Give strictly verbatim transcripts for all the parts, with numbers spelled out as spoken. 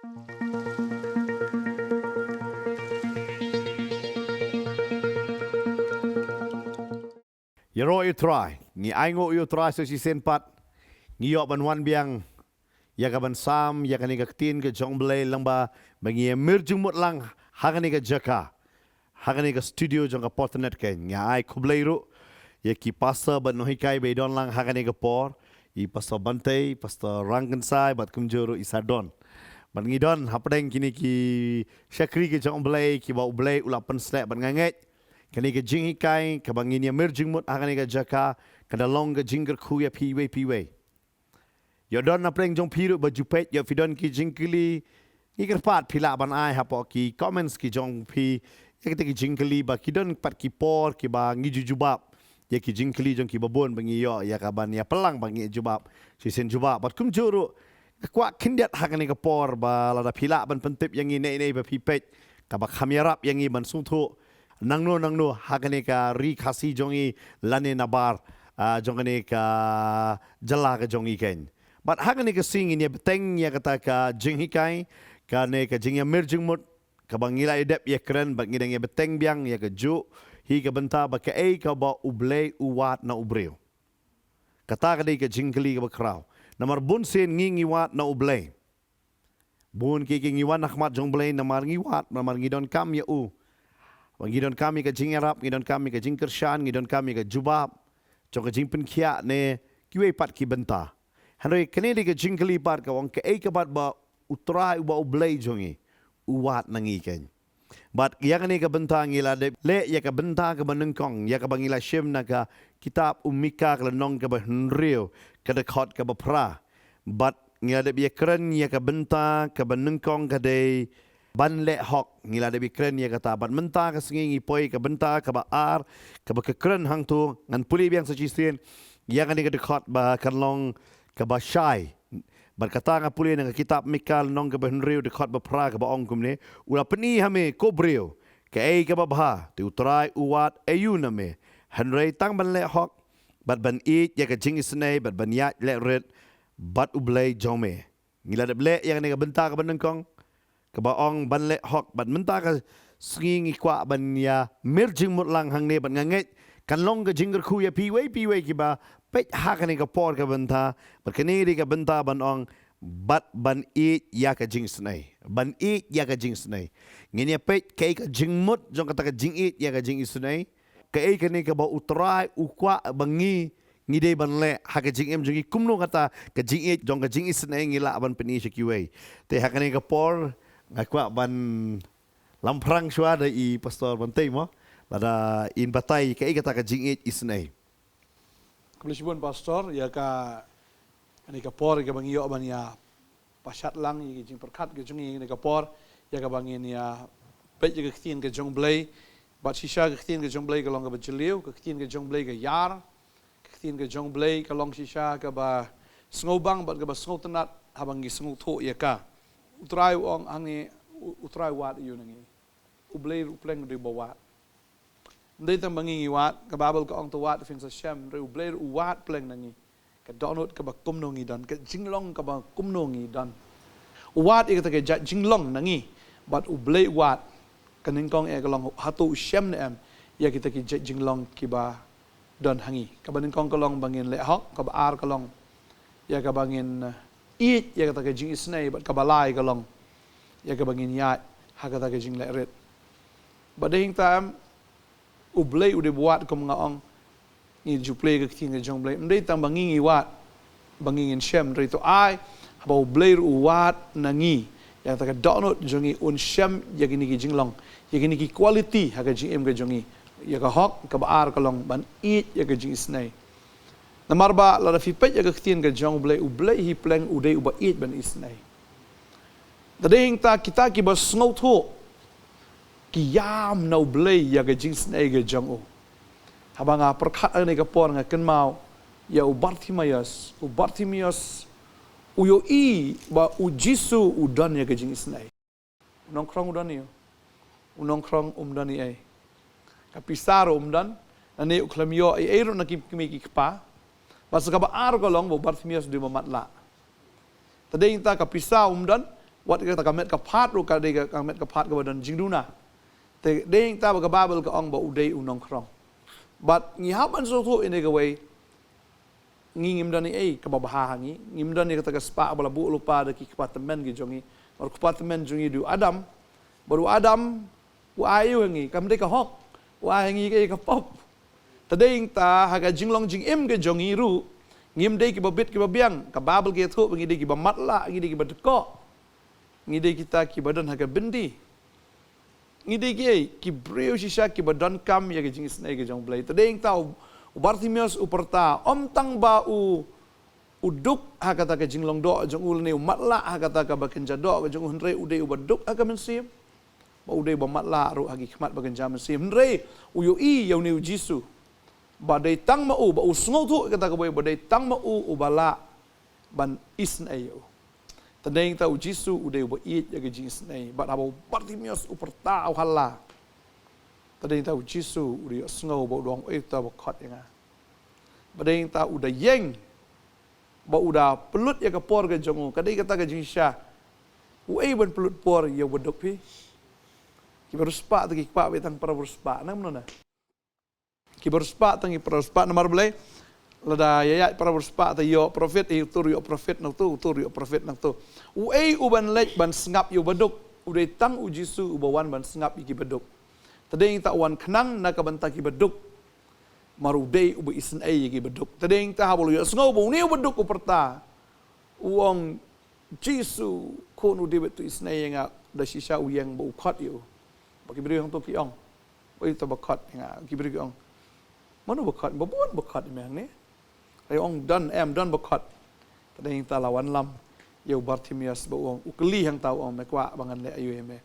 Ïaroh ïa u Trai, ngi ainguh ïa u Trai sa shisien pat, ngi ïoh ban wan biang ïa ka ban sam ïa kane ka ktien ka jong U Blei lyngba ba ngi ïa mir jingmut lang ha kane ka jaka, ha kane ka studio jong ka Portnet. Kane nga ai khublei ruh ïa ki pastor bad nonghikai ba i don lang ha kane ka por, i Pastor Bantei, Pastor Rangkynsai bad kumjuh ruh i Sadon. Bad ngi don hapdeng kine ki shakri ka jong U Blei kiba U Blei u la pynshlur bad nga ngeit kane ka jinghikai kaba ngin ïa mir jingmut ha kane ka jaka kan da long ka jingkyrkhu ïa phi iwei pa iwei. Ïoh don na pdeng jong phi ruh ba ju peit, ïoh phi don ki jingkylli, ngi kyrpad phi lah ban ai hapoh ki comments ki jong phi ïa kita ki jingkylli, ba ki don pat ki por kiba ngi ju jubab ïa ki jingkylli jong kiba bun ba ngi ïoh ïa ka ban ïa pynlang ba ngi jubab shisien jubab. Bad kumjuh ruh nga kwah khyndiat ha kane ka por ba lada phi lah ban pyntip ïa ngi ne ne ba phi peit kaba kham ïarap ïa ngi ban sngewthuh nangno nangno ha kane ka ri Khasi jong ngi lane nabar, ah, jong kane ka jylla ka jong ngi. Kane bad ha kane ka sngi ngin ïa bteng ïa kata ka jinghikai, kane ka jingïamir jingmut kaba ngi la ïa dep ïa kren, bad ngi dang ïa bteng biang ïa kajuh hi ka bynta ba kaei kaba U Blei u wad na u briew. Kata ka dei ka jingkylli kaba khraw. Namar bun sien ngi ngi wad na U Blei. Bun ki ki ngi wan na khmat jong U Blei namar ngi wad, namar ngi donkam ïa u. Ngi donkam ïa ka jingïarap, ngi donkam ïa ka jingkyrshan, ngi donkam ïa ka jubab jong ka jingpynkhiah ne kiwei pat ki bynta. Hynrei kane dei ka jingkylli pat ka ong kaei ka bad ba U Trai uba U Blei jong ngi u wad na ngi. Kane bad ïa kane ka bynta ngi la dep leh ïa ka bynta kaba nyngkong ïa kaba ngi la shim na ka kitab u Mika ka lynnong kaba hynriew ka dkhot kaba phra. Bad ngi la dep ïa kren ïa ka bynta kaba nyngkong ka dei ban leh hok. Ngi la dep ïa kren ïa kata, bad mynta ka sngi ngi poi ka bynta kaba ar kaba ka kren hangto. Ngan pule biang sa shisien ïa kane ka dkhot ba kan long kaba shai. Bad kata nga pule na ka kitab Mika lynnong kaba hynriew dkhot ba phra kaba ong kumne: U la pyni ha me ko briew kaei kaba bha, te U Trai u wad aïu na me, hynrei tang ban leh hok bad ban ïeit ïa ka jingisynei bad ban ïaid leh rit bad U Blei jong me. Ngi la dep leh ïa kane ka bynta kaba nyngkong kaba ong ban leh hok, bad mynta ka sngi ngi kwah ban ïamir jingmut lang hangne, bad nga ngeit kan long ka jingkyrkhu ïa phi iwei pa iwei kiba peit ha kane ka por ka bynta. Bad kane dei ka bynta ban ong bad ban ïeit ïa ka jingisynei, ban ïeit ïa ka jingisynei. Ngin ïa peit kaei ka jingmut jong kata ka jingïeit ïa ka jingisynei. Kaei kane kaba U Trai u kwah ba ngi ngi dei ban leh ha ka jingim jong ngi, kumno kata ka jingïeit jong ka jingisynei ngi lah ban pyni sha kiwei. Te ha kane ka por nga kwah ban lamphrang shuwa da i Pastor Bantei mo, lada in batai kaei kata ka jingïeit isynei. Khublei shibun Pastor ïa ka, kane ka por kaba ngi ïoh ban ïa pashat lang ïa ki jingpyrkhat ka jong ngi kane ka por, ïa kaba ngin ïa peit ïa ka ktien ka jong U Blei. Bad shisha ka ktien ka jong U Blei ka long kaba jylliew, ka ktien ka jong U Blei ka ïar, ka ktien ka jong U Blei ka long shisha kaba sngewbang bad kaba sngewtynnad haba ngi sngewthuh ïa ka. U Trai u ong hangne, U, U Trai u wad aïu na ngi. U Blei ruh u pleng u dei uba wad. Ym dei tang ba ngi ngi wad, ka Baibl ka ong to wad phin sa shem, hynrei U Blei ruh u wad pleng na ngi. Ka dohnud kaba kumno ngi don, ka jinglong kaba kumno ngi don. U wad ïa kata ka jait jinglong na ngi, bad U Blei u wad, ka nyngkong eh ka long hato u shem ne em ïa kita ki jait jinglong kiba don ha ngi. Kaba nyngkong ka long ba ngin leh hok, kaba ar ka long ïa kaba ngin, eh, ïeit ïa kata ka jingisynei, bad kaba lai ka long ïa kaba ngin ïaid ha kata ka jingleh rit. Bad dei hangta em, U Blei u dei uba wad, kum nga ong, ngi ju pule ka ktien ka jong U Blei. Ym dei tang ba ngi ngi wad ba ngi ngin shem, hynrei to ai haba U Blei ruh u wad na ngi, ïa kata ka dohnud jong ngi un shem ïa kine ki jinglong, ïa kine ki quality ha ka jingim ka jong ngi. Ïa ka hok, kaba ar ka long ban ïeit ïa ka jingisynei. Namar ba lada phi peit ïa ka ktien ka jong U Blei, U Blei hi pleng u dei uba ïeit ban isynei. Te dei hangta kita kiba sngewthuh ki ïam na U Blei ïa ka jingisynei ka jong u. Haba nga pyrkhat ha kane ka por nga kynmaw ïa u Bartimaeus. U Bartimaeus u ïohi ba U Jisu u don ïa ka jingisynei. U nongkhrong u don ïa u. U nongkhrong um don ei ei. Ka pisa ruh um don. Lane u khlem ïoh ei ei ruh na ki kmie ki kpa. Bad sa kaba ar ka long ba u Bartimaeus u dei ba matlah. Te dei hangta ka pisa um don, Wat kata ka met ka phad ruh ka dei ka, ka met ka phad kaba don jingduna. Te dei nangta ba ka Baibl ka ong ba u dei u nongkhrong. Bad ngi hap ban sngewthuh ïa kane kawei, ngi ngim don ei kaba bha ha ngi, ngim don ïa kata ka spah ba la buh lypa da ki kpa tymmen ki jong ngi. Namar u kpa tymmen jong ngi u dei u Adam. Bad u Adam u ai ïa ngi, kam dei ka hok, u ai ïa ngi ka, ka pop. Te dei nangta ha ka jinglong jingim ka jong ngi ruh, ngim dei kiba bit kiba biang. Ka Baibl ka ïathuh ba ngi dei kiba matlah, ngi dei kiba dkoh, ngi dei kita kiba don ha ka byndi. Ngi dei ki, ki briew shisha kiba donkam ïa ka jingisynei ka jong u Blei. Te dei nangta u, u Bartimeus u pyrta, ym tang ba u, u duk ha kata ka jinglong doh jong u lane u matlah ha kata kaba kynja doh ka jong u, hynrei u dei uba duk ha ka mynsiem. Ba u dei uba matlah ruh ha ki khmat ba kynja mynsiem. Hynrei u ïohi ïa une u Jisu. Ba dei tang ma u, ba u sngewthuh kata kawei, ba dei tang ma u uba lah ban isynei ïa u. Te dei nangta u Jisu u dei uba ïeit ïa ka jingisynei. Bad haba u Bartimeus u pyrta u halla, te dei nangta u Jisu u da ïohsngew bad u ong, "Uei uta ba khot ïa nga?" Bad dei nangta u da ïeng bad u da pynlut ïa ka por ka jong u. Ka dei kata ka jingshisha. Uei ban pynlut por ïa uba duk phi? Kiba riewspah te ki kwah beit tang para riewspah, nang kumno na? Kiba riewspah tang ki para riewspah, namar balei? Lada ïaid para riewspah te ïoh profit, eh, uto ruh ïoh profit na uto, uto ruh ïoh profit na uto. Uei uban leit ban sngap ïa uba duk? U dei tang u Jisu uba wan ban sngap ïa kiba duk. Te dei nangta u wan khnang na ka bynta kiba duk. Namar u dei uba isynei ïa kiba duk. Te dei nangta haba u la ïohsngew ba une uba duk u pyrta, u ong, "Jisu, Khun u David, to isynei ïa nga." Da shisha u ïeng bad u khot ïa u. Bad ki briew hangto ki ong, "Uei uta ba khot ïa nga?" Ki briew ki ong, "Mano ba khot? Ba bun ba khot ïa me hangne." Haba u ong, "Don em, don ba khot." Te dei nangta la wanlam ïa u Bartimeus bad u ong, u kylli hangta, u ong, "Me kwah ba ngan leh aïu ïa me?"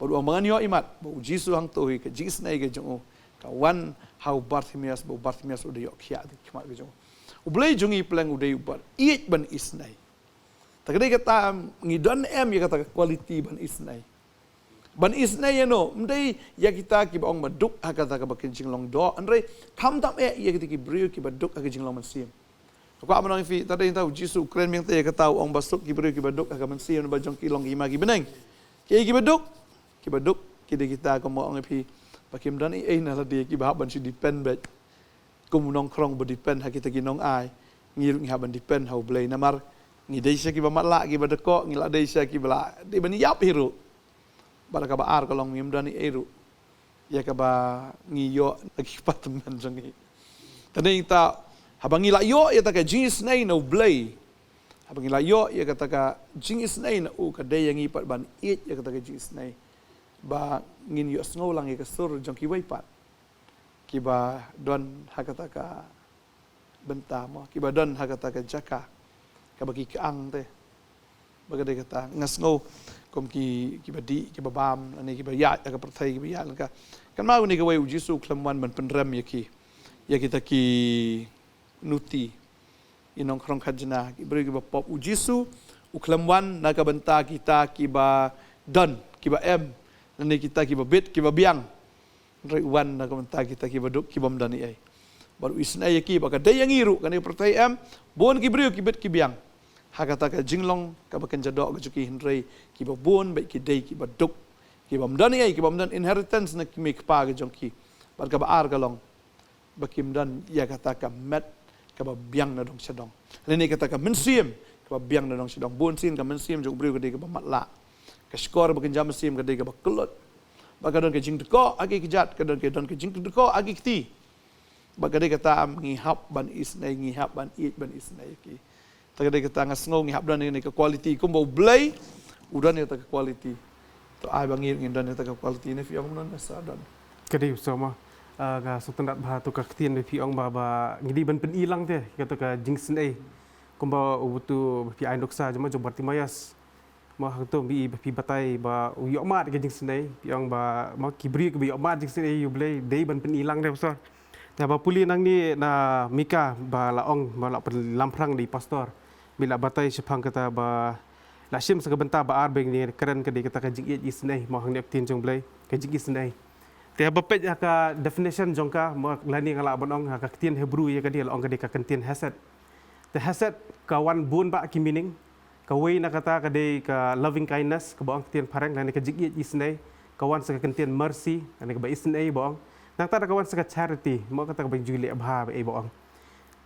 Bad u ong, "Ba ngan ïoh imat." Bad u Jisu hangto hi ka jingisynei ka jong u ka wan ha u Bartimeus, bad u Bartimeus u da ïoh khiah da ki khmat ka jong u. U Blei jong ngi pleng u dei uba ïeit ban isynei. Te ka dei kata, ngi don em ïa kata ka quality ban isynei? Ban isynei ïa no? Ym dei ïa kita kiba ong ba duk ha kata kaba kynja jinglong doh, hynrei khamtam eh ïa kita ki briew kiba duk ha ka jinglong mynsiem. Ka kwah ban ong ïa phi, te dei nangta u Jisu u kren biang te ïa kata, u ong ba suk ki briew kiba duk ha ka mynsiem, ba jong ki long ki hima ki bneng. Kiei kiba duk? Kiba duk ki dei kita, kumba ong ïa phi, ba kim don ei ei na lade, kiba hap ban shu depend beit. Kum u nongkhrong ba depend ha kita ki nongai, ngi ruh ngi hap ban depend ha u Blei. Namar ngi dei shisha kiba matlah, kiba dkoh, ngi la dei shisha kiba la dei ban ïap hi ruh. Bad kaba ar ka long, ngim don ei ei ruh ïa kaba ngi ïoh na ki kpa tymmen jong ngi. Te dei nangta, haba ngi la ïoh ïa kata ka jingisynei na u Blei, haba ngi la ïoh ïa kata ka jingisynei na u, ka dei ïa ngi pat ban ïeit ïa kata ka jingisynei, ba ngin ïohsngew lang ïa ka sur jong kiwei pat kiba don ha kata ka bynta mo, kiba don ha kata ka jaka kaba ki kyang te. Ba ka dei kata, nga sngew kum ki, kiba dih, kiba bam, lane kiba ïaid ha ka pyrthei, kiba ïaid lyngka. Kynmaw kane kawei, u Jisu u khlem wan ban pynrem ïa ki, ïa kita ki nuti, i nongkhrong khajna, ki briew kiba pop. U Jisu u khlem wan na ka bynta kita kiba don, kiba em, lane kita kiba bit, kiba biang. Hynrei u wan na ka bynta kita kiba duk, kibym don ei ei. Bad u isynei ïa ki, bad ka dei ïa ngi ruh, kane ka pyrthei em bun ki briew ki bit ki biang ha kata ka jinglong kaba kynja doh ka jong ki, hynrei kiba bun beit ki dei kiba duk, kibym don ei ei, kibym don inheritance na ki mei kpa ka jong ki. Bad kaba ar ka long, ba kim don ïa kata ka met kaba biang na dong sha dong, lane kata ka mynsiem kaba biang na dong sha dong. Bun sien ka mynsiem jong u briew ka dei kaba matlah. Ka shkor ba kynja mynsiem ka dei kaba kyllut. Bad ka don ka jingdkoh ha ki kjat, ka don ka, don ka jingdkoh ha ki kti. Bad ka dei kata, ngi hap ban isynei, ngi hap ban ïeit ban isynei ïa ki. Te ka dei kata, nga sngew ngi hap don ïa kane ka quality, kumba u Blei u don ïa kata ka quality. To ai ba ngi ngin don ïa kata ka quality, ne phi ong kumno, ne sa don? Ka dei u sama, ah, nga sngewtynnat bha to ka ktien ba phi ong ba, ba ngi dei ban pyni lang te ïa kata ka jingisynei. Kumba uto ba phi ai nuksa jong u Bartimaeus. Mo, hangto ba phi batai ba u ïohmad ka jingisynei, phi ong ba, mo, ki briew kiba ïohmad jingisynei ïa u Blei dei ban pyni lang te, pastor. Te haba pule nangne na Mika ba la ong, ba la pynlam phrang da i pastor, ba la batai shaphang kata ba la shim sa ka bynta ba ar ba ngi kren ka dei kata ka jingisynei, mo, hangne ka ktien jong u Blei ka jingisynei. Te haba peit ha ka definition jong ka, mo, lane nga lah ban ong ha ka ktien Hebrew ïa ka dei, la ong ka dei ka ktien hesed. Te hesed ka wan bun bah ki meaning. Kawei na kata ka dei ka loving kindness, kaba ong ktien phareng, lane ka jingïeit isynei, ka wan sa ka kyntien mercy, lane kaba isynei ba ong. Nangta da ka wan sa ka charity, mo kata kaba ju leh bha ba ei ba ong.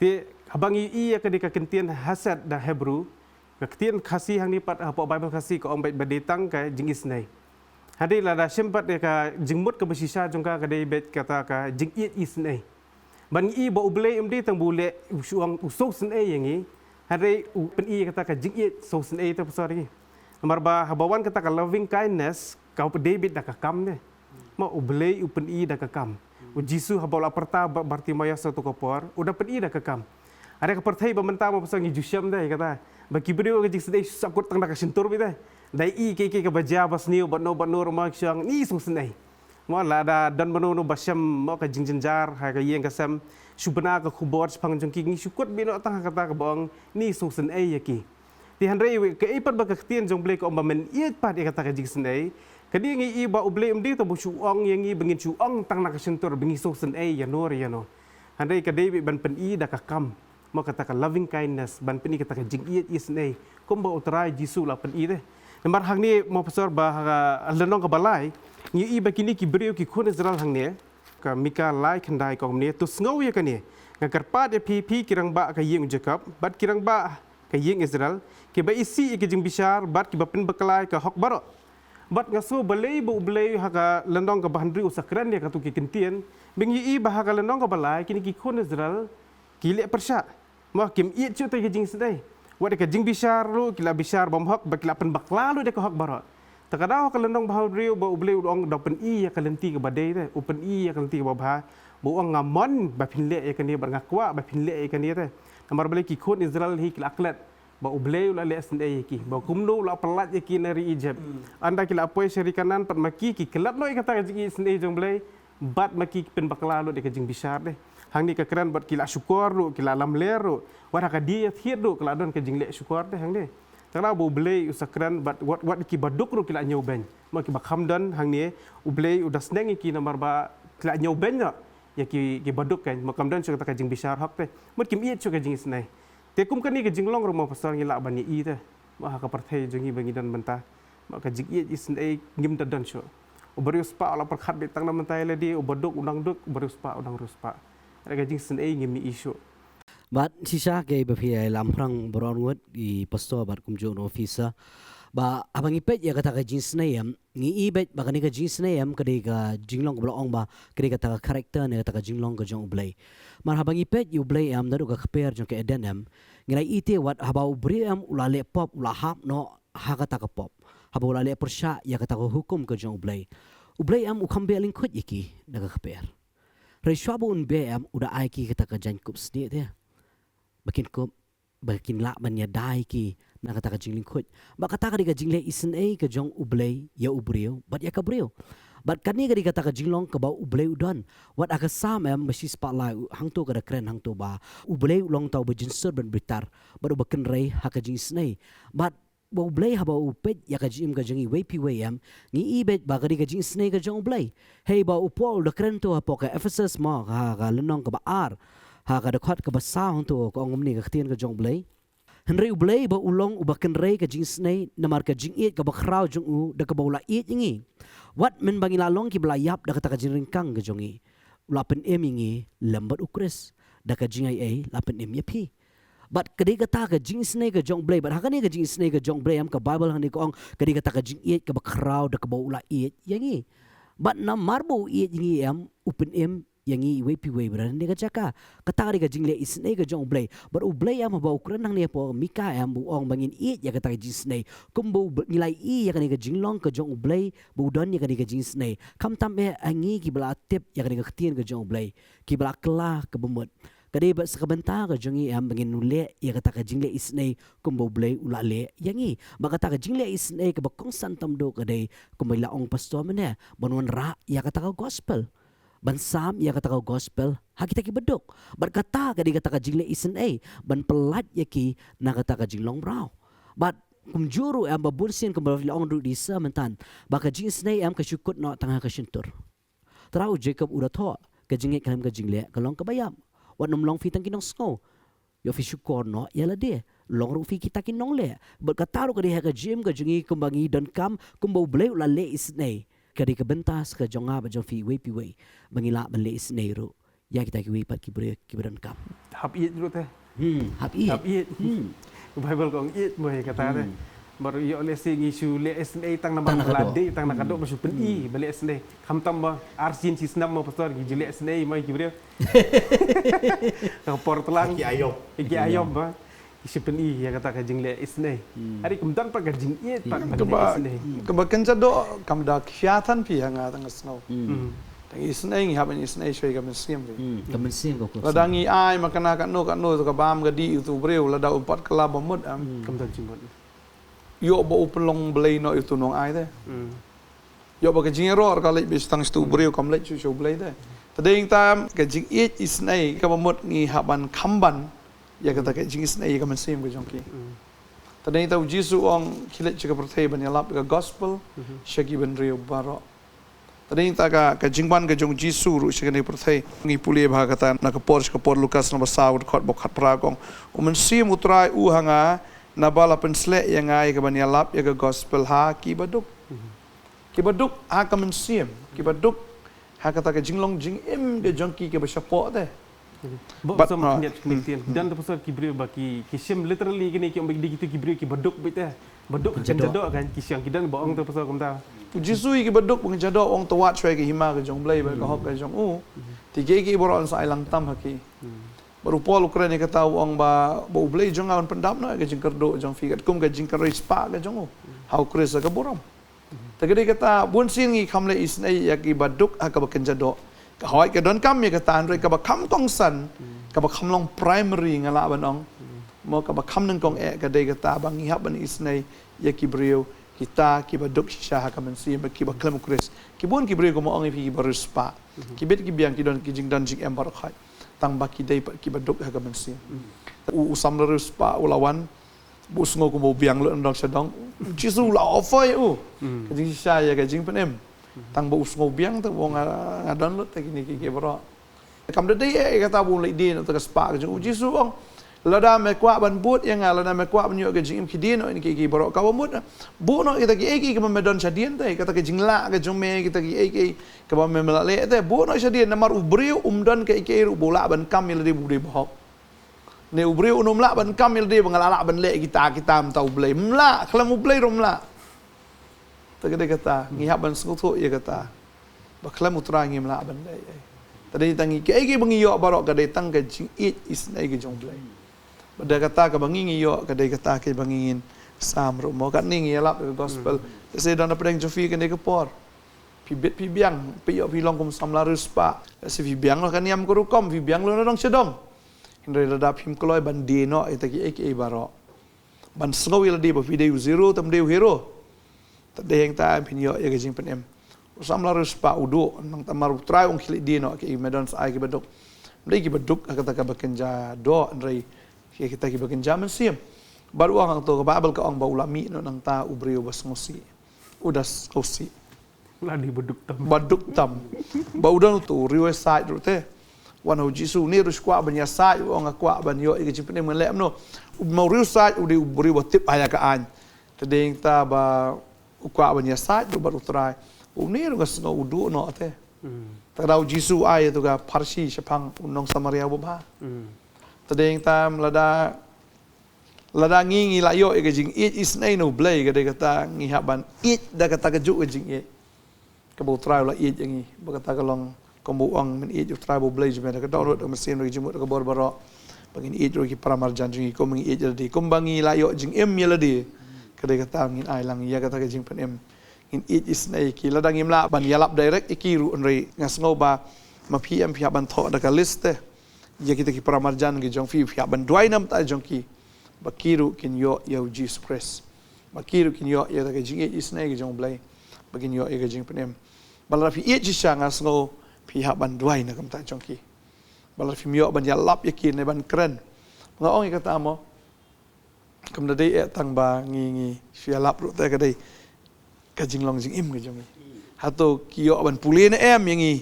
Te haba ngi ïohi ïa ka dei ka kyntien hesed da Hebrew, ka ktien Khasi hangne pat hapoh Bible Khasi ka ong beit ba dei tang ka jingisynei. Hynrei lada shem pat ïa ka jingmut kaba shisha jong ka ka dei beit kata ka jingïeit isynei. Ban ngi i ba U Blei um dei tang ba u leh u shu ong u sngewsynei ïa ngi. Hynrei u pyni ïa kata ka jingïeit sngewsynei te pastor ïa ngi. Namar ba haba wan kata ka loving kindness ka u dei beit da ka kam ne. Ma U Blei u pyni da ka kam. U Jisu haba u la pyrta ba Bartimaeus ha kato ka por, u da pyni da ka kam. Hynrei ka pyrthei ba mynta mo pastor ngi ju shem de ïa kata. Ba ki briew ka jingsynei shu sahkut tang da ka shyntur beit de. Da i kiei kiei kaba jia ba sniew bad no bad no ruh ma ki shu ong ni sngewsynei. Mo lada don mano mano ba shem mo ka jingjynjar ha ka ïing ka sem, shu bna ka khubor shaphang jong ki, ngi shu kut beit noh tang ha kata kaba ong ni sngewsynei ïa ki. Te hynrei kaei pat ba ka ktien jong U Blei ka ong ba men ïeit pat ïa kata ka jingsynei. Ka dei ngi i ba U Blei um dei tang ba u shu ong ïa ngi ba ngin shu ong tang na ka shyntur ba ngi sngewsynei ïano re ïano. Hynrei ka dei beit ban pyni da ka kam. Mo kata ka loving kindness, ban pyni kata ka jingïeit isynei kumba U Trai Jisu u la pyni de. Namar hangne mo pastor ba ha ka lynnong kaba lai ngi i ba kine ki briew ki khun Israel hangne. Ka Mika lai khyndai ka ong kumne, to sngew ïa kane, nga kyrpad ïa phi, phi ki rangbah ka ïing u Jakob bad ki rangbah ka ïing Israel, kiba isih ïa ki jingbishar bad kiba pynbakla ïa ka hok baroh. Bad nga sngew balei ba U Blei ha ka lynnong kaba hynriew u sa kren ïa kato ki kyntien, ba ngi i ba ha ka lynnong kaba lai kine ki khun Israel ki leh pyrshah. Mo kim ïeit shuh te ka jingsynei. Wat ïa ka jingbishar ruh ki la bishar bymhok bad ki la pynbakla lut ïa ka hok baroh. Te ka daw ha ka lynnong ba hynriew ba U Blei u ong da u pyni ïa ka lynti kaba dei te, u pyni ïa ka lynti kaba bha. Ba u ong nga mon ba phin leh ïa kane bad nga kwah ba phin leh ïa kane te. Namar balei ki khun Israel hi ki la klet ba U Blei u la leh synei ïa ki, ba kumno u la pyllait ïa ki na ri Egypt. Ynda ki la poi sha ri Kanaan pat ma ki ki klet noh ïa kata ka jingisynei jong U Blei. Bad ma ki pynbakla lut ïa ka jingbishar de. Hangne ka kren bad ki la shukor ruh, ki la lamler ruh. Wat ha ka dieng thied ruh ka la don ka jingleh shukor de hangne. Tang ba U Blei u sa kren bad wat, wat kiba duk ruh ki la ñiewbeiñ. Ma kiba kham don hangne U Blei u da sneng ïa ki namar ba ki la ñiewbeiñ noh ïa ki, kiba duk kan. Ma kam don shuh kata ka jingbishar hok te. Mut kim ïeit shuh ka jingisynei. Te kum kane ka jinglong ruh mo pastor ngi lah ban ïa i te. Ma ha ka pyrthei jong ngi ba ngi don mynta. Ma ka jingïeit isynei ngim da don shuh. U bariewspah u la pyrkhat beit tang na mynta ïa lade, u baduk u nang duk, u bariewspah u nang riewspah. Ka jingsynei ngim i shuh. Bad shisha kaei ba phi ïa lam phrang baroh ngut i pastor bad kumjuh u officer. Ba haba ngi peit ïa kata ka jingsynei em, ngi i beit ba kane ka jingsynei em ka dei ka jinglong kaba la ong ba ka dei kata ka character ne kata ka jinglong ka jong U Blei. Mar haba ngi peit ïa U Blei em naduh ka kper jong ka Eden em, ngi la i te wat haba u briew em u la leh pop u la hap noh ha kata ka pop. Haba u la leh pyrshah ïa kata ka hukum ka jong U Blei. U Blei em u kham beh lyngkhuid ïa ki na ka kper. Hynrei shuwa ba un beh em u da ai ki kata ka jaiñkup snieh te. Ba kin kup, ba kin lah ban ïada ïa ki na kata ka jinglyngkhuid. Ba kata ka dei ka jingleh isynei ka jong U Blei ïa u briew bad ïa ka briew. Bad kane ka dei kata ka jinglong kaba U Blei u don. Wat ha ka Salm em ba shispah lai hangto ka da kren hangto ba U Blei u long uta uba jynsur bad bitar bad uba kynrei ha ka jingisynei. Bad ba U Blei haba u peit ïa ka jingim ka jong ngi iwei pa iwei em, ngi i beit ba ka dei ka jingisynei ka jong U Blei. Hei ba u Paul u da kren to hapoh ka Ephesus mo ha ka lynnong kaba ar ha ka dkhot kaba saw hangto ka ong kumne ka ktien ka jong U Blei. Hynrei U Blei ba u long uba kynrei ka jingisynei namar ka jingïeit kaba khraw jong u da kaba u la ïeit ïa ngi. Wat mynba ngi la long kiba la ïap da kata ka jingryngkang ka jong ngi, u la pynim ïa ngi lem bad U Khrist. Da ka jingaiei la pynim ïa phi. Bad ka dei kata ka jingisynei ka jong U Blei, bad ha kane ka jingisynei ka jong U Blei em ka Baibl hangne ka ong ka dei kata ka jingïeit kaba khraw da kaba u la ïeit ïa ngi. Bad namar ba u ïeit ïa ngi em u pynim ïa ngi iwei pa iwei ba don ha kane ka jaka. Kata ka dei ka jingleh isynei ka jong U Blei. Bad U Blei em haba u kren hangne hapoh Mika em ba u ong ba ngin ïeit ïa kata ka jingisynei. Kumba u, ngi la i ïa kane ka jinglong ka jong U Blei ba u don ïa kane ka jingisynei. Khamtam eh ha ngi kiba la tip ïa kane ka ktien ka jong U Blei, kiba la kylla kaba mut. Ka dei bad sa ka bynta ka jong ngi em ba ngin leh ïa kata ka jingleh isynei kumba U Blei u la leh ïa ngi. Bad kata ka jingleh isynei kaba kongsan tam duh ka dei kumba i la ong pastor mynne, ban wanrah ïa kata ka gospel. Ban sam ïa kata ka gospel ha kita kiba duk. Bad kata ka dei kata ka jingleh isynei ban pyllait ïa ki na kata ka jinglong mraw. Bad kumjuh ruh em ba bun sien kumba la ong ruh da i sir mynta ba ka jingisynei em ka shu kut noh tang ha ka shyntur. Trai u Jakob u da thoh, ka jingngeit khlem ka jingleh ka long kaba ïap. Wat nym long phi tang ki nongsngew, ïoh phi shukor noh ïa lade. Long ruh phi kita ki nongleh. Bad kata ruh ka dei ha ka jingim ka jong ngi kumba ngi donkam, kumba U Blei u la leh isynei. Ka dei ka bynta sa ka jong nga bad jong phi iwei pa iwei. Ba ngi lah ban leh isynei ruh ïa kita kiwei pat ki briew kiba donkam. Hap ïeit ruh te. Hmm, hap ïeit. Hap ïeit. Hmm. Bible ka ong ïeit mo ïa kata te. Hmm. Baroh ïoh lehse ngi shu leh isynei tang namar tang na ka doh. Ba la dei tang na ka doh, hmm, ba shu pyni, hmm, ba leh isynei. Khamtam ba ar sien shi snem mo pastor ngi ju leh isynei mo ïa ki briew. Ka por tlang. Ki aïom. Ki aïom ba. Ki shu pyni ïa kata ka jingleh isynei. Hmm. Hynrei kam don pat ka jingïeit pat, hmm, ban leh isynei. Kaba, kaba kynja doh kam da khia than phi ha nga tang ka sngew. Hmm. Hmm. Tang isynei ngi hap ban isynei shuwa ïa ka mynsiem phi. Hmm. Ka mynsiem ka, lada ngi ai ma kane kano kano to ka bam ka dih ïa uto u briew, lada um pat kylla ba mut, em. Hmm. Kam don jingmut. Ïoh ba u pynlong blei noh ïa uto u nongai te. Hmm. Ïoh ba ka jingïaroh ka leit beit tang sha uto u briew, kam leit shuh sha u Blei te. Te dei tang ka jingïeit isynei kaba mut ngi hap ban kham ban ïa kata ka jingisynei ïa ka mynsiem ka jong ki. Mm. Te dei tang U Jisu u ong khie leit sha ka pyrthei ban ïalap ïa ka gospel, mhm, sha ki bynriew baroh. Te dei tang ka, ka jingwan ka jong U Jisu ruh sha kane ka pyrthei. Ngi pule bha kata na ka por sha ka por, Lukas lynnong ba saw, dkhot ba khatphra, ka ong, U Mynsiem U Trai u ha nga, naba la pynsleh ïa nga ïa ka ban ïalap ïa ka gospel ha ki baduk. Mhm. Ki baduk ha ka mynsiem, ki baduk ha kata ka jinglong jingim ka jong ki kaba shapoh te. Ba, bad, ah, khyndiat, hmm, khyndiat. Hmm. Don te pastor ki briew ba ki, ki shim literally kine ki ong ba ki dei kito ki briew ki baduk beit te. Baduk kynja doh. Kynja doh kan, ki shang, ki don ba ong te pastor kumta. U Jisu ïa ki baduk ba kynja doh u ong to wad shuwa ïa ka hima ka jong U Blei bad ka, hmm, hok ka jong u. Hmm. Te kiei kiei baroh yn sa ai lang tam ha ki. Hmm. Bad u Paul u kren ïa kata u ong ba, ba U Blei jong nga un pyndap noh ïa ka jingkyrduh jong phi katkum ka jingkyrhai spah ka jong u. Hmm. Ha U Khrist ha ka burom. Te ka dei kata, bun sien ngi kham leh isynei ïa ki baduk ha kaba kynja doh. Ka hoi ka donkam ïa kata, hynrei kaba kham kongsan, hmm, kaba kham long primary nga lah ban ong. Hmm. Mo kaba kham nyngkong eh ka dei kata ba ngi hap ban isynei ïa ki briew, kita ki baduk shisha ha ka mynsiem, kiba khlem U Khrist. Ki bun ki briew kumba ong ïa phi kiba riewspah. Hmm. Ki bit ki biang, ki don ki jingdon jingem baroh khoit. Tang ba ki dei pat ki baduk ha ka mynsiem. Hmm. U, u samla riewspah u la wan, ba u sngew kumba u biang lut na dong sha dong. U Jisu u la offer ïa u, hmm, ka jingshisha ïa ka jingpynim. Hmm. Tang ba u sngew biang te ba nga, nga don lut te kine kiei kiei baroh. Kam da dei eh kata ba un leit die noh te ka spah ka jong u. U Jisu u ong, lada me kwah ban bud ïa nga, lada me kwah ban ïoh ka jingim, khie die noh ïa kine kiei kiei baroh. Kaba mut, buh noh kita kiei kiei kiba me don shadien te, kata ka jinglah ka jong me, kita kiei kiei kaba me, me la leh te, buh noh shadien, namar u briew um don kiei kiei ruh ba u lah ban kam ïa lade ba u dei bahok. Ne u briew un ym lah ban kam ïa lade ba nga la lah ban leh kita, kita mynta U Blei. Ym lah, khlem U Blei ruh ym lah. Te ka dei kata, ngi hap ban sngewthuh ïa kata. Ba khlem U Trai ngim lah ban leh ei ei. Te dei tang ngi, kiei kiei ba ngi ïoh baroh ka dei tang ka jingïeit isynei ka jong U Blei. Bad da kata kaba ngi, ngi ïoh ka dei kata kaba ngi ngin sam ruh mo. Katne ngi ïalap ïa ka gospel. Hmm. Lehse don na pdeng jong phi kane ka por. Phi bit phi biang, phi ïoh phi long kum samla riewspah. Lehse phi biang noh ka niam ka rukom, phi biang noh na dong sha dong. Hynrei lada phim kloi ban die noh ïa kita kiei kiei baroh, ban sngew ïa lade ba phi dei u zero, te ym dei u hero, te dei hangta phin ïoh ïa ka jingpynim. U samla riewspah u duh, nangta namar U Trai u ong khie leit die noh ïa ki, me don sa ai ki baduk. Ym dei ki baduk ha kata kaba kynja doh, hynrei ïa kita kiba kynja mynsiem. Bad u ong hangto, ka Baibl ka ong ba u la mih noh nangta u briew ba sngewsih. U da sngewsih. La dei baduk tam. Baduk tam. Ba u don uto u riewsaid ruh te. Wan ha u Jisu, une ruh u kwah ban ïasaid, u ong nga kwah ban ïoh ïa ka jingpynim, ngan leh kumno? U, ma u riewsaid u dei u briew ba tip ha ïa ka aiñ. Te dei hangta ba u kwah ban ïasaid ruh bad U Trai. Une ruh nga sngew u duh noh te. Hmm. Te lada u Jisu u ai ïa uto ka pharshi shaphang u nong Samaria uba bha. Hmm. Te dei hangta lada Lada ngi, ngi la ïoh ïa ka jingïeit isynei na U Blei, ka dei kata ngi hap ban ïeit da kata kajuh ka jingïeit kaba U Trai u la ïeit ïa ngi. Ba kata ka long kumba u ong, men ïeit U Trai ba U Blei jong me da ka dohnud, da ka mynsiem, da ka jingmut, da ka bor baroh. Ba ngin ïeit ruh ïa ki para marjan jong ngi kumba ngi ïeit ïa lade. Kumba ngi la ïoh jingim ïa lade, ka dei kata ngin ai lang ïa kata ka jingpynim. Ngin ïeit isynei ïa ki, lada ngim lah ban ïalap direct ïa ki ruh, hynrei nga sngew ba ma phi em phi hap ban thoh da ka list te ïa kita ki para marjan ki jong phi, phi hap ban duwai na bynta jong ki ba ki ruh kin ïoh ïa u Jisu Khrist, ba ki ruh kin ïoh ïa ka jingïeit isynei ka jong U Blei, ba kin ïoh ïa ka jingpynim. Ba lada phi ïeit shisha, nga sngew phi hap ban duwai na ka bynta jong ki. Ba lada phim ïoh ban ïalap ïa ki ne ban kren, nga ong ïa kata mo, kam da dei eh tang ba ngi, ngi shu ïalap ruh te, ka dei ka jinglong jingim ka jong ngi. Hato ki ïoh ban pule ne em ïa ngi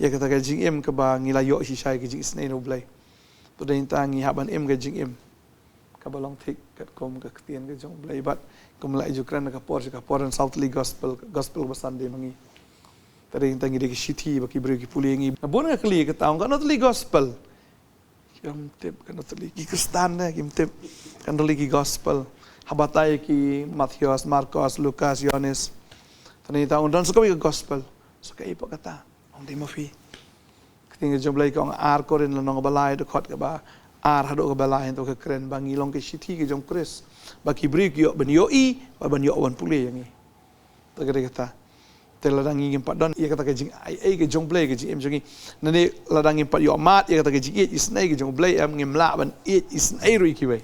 ïa kata ka jingim kaba ngi la ïoh shisha ïa ka jingisynei na U Blei? To dei hangta ngi hap ban im ka jingim kaba long thik katkum ka ktien ka jong U Blei. Bad kum la ju kren ka por sha ka por, yn saw tylli gospel, gospel ba san dei ma ngi. Te dei tang ngi dei ki shithi ba ki briew ki pule ïa ngi. Na bun nga kylli kata, ong, katno tylli gospel? Kim tip katno tylli. Ki Khristan de kim tip katno tylli ki gospel. Haba tai ki Mathaios, Markos, Lukas, Ïoannis. Te dei tang ong don sa kawei ka gospel. Sa kaei pat kata? Ong, dei ma phi. Ka ktien ka jong U Blei ka ong, Ar Korinth lynnong kaba lai, dkhot kaba ar haduh kaba lai, hynrei ka kren ba ngi long ki shithi ki jong U Khrist, ba ki briew ki ïoh ban ïohi, ba ban ïoh ban pule ïa ngi. Te ka dei kata. Te lada ngi ngim pat don ïa kata ka jingaiei ka jong U Blei, ka jingim jong ngi, ne lada ngim pat ïoh mad ïa kata ka jingïeit isynei ka jong U Blei, em, ngim lah ban ïeit isynei ruh ïa kiwei.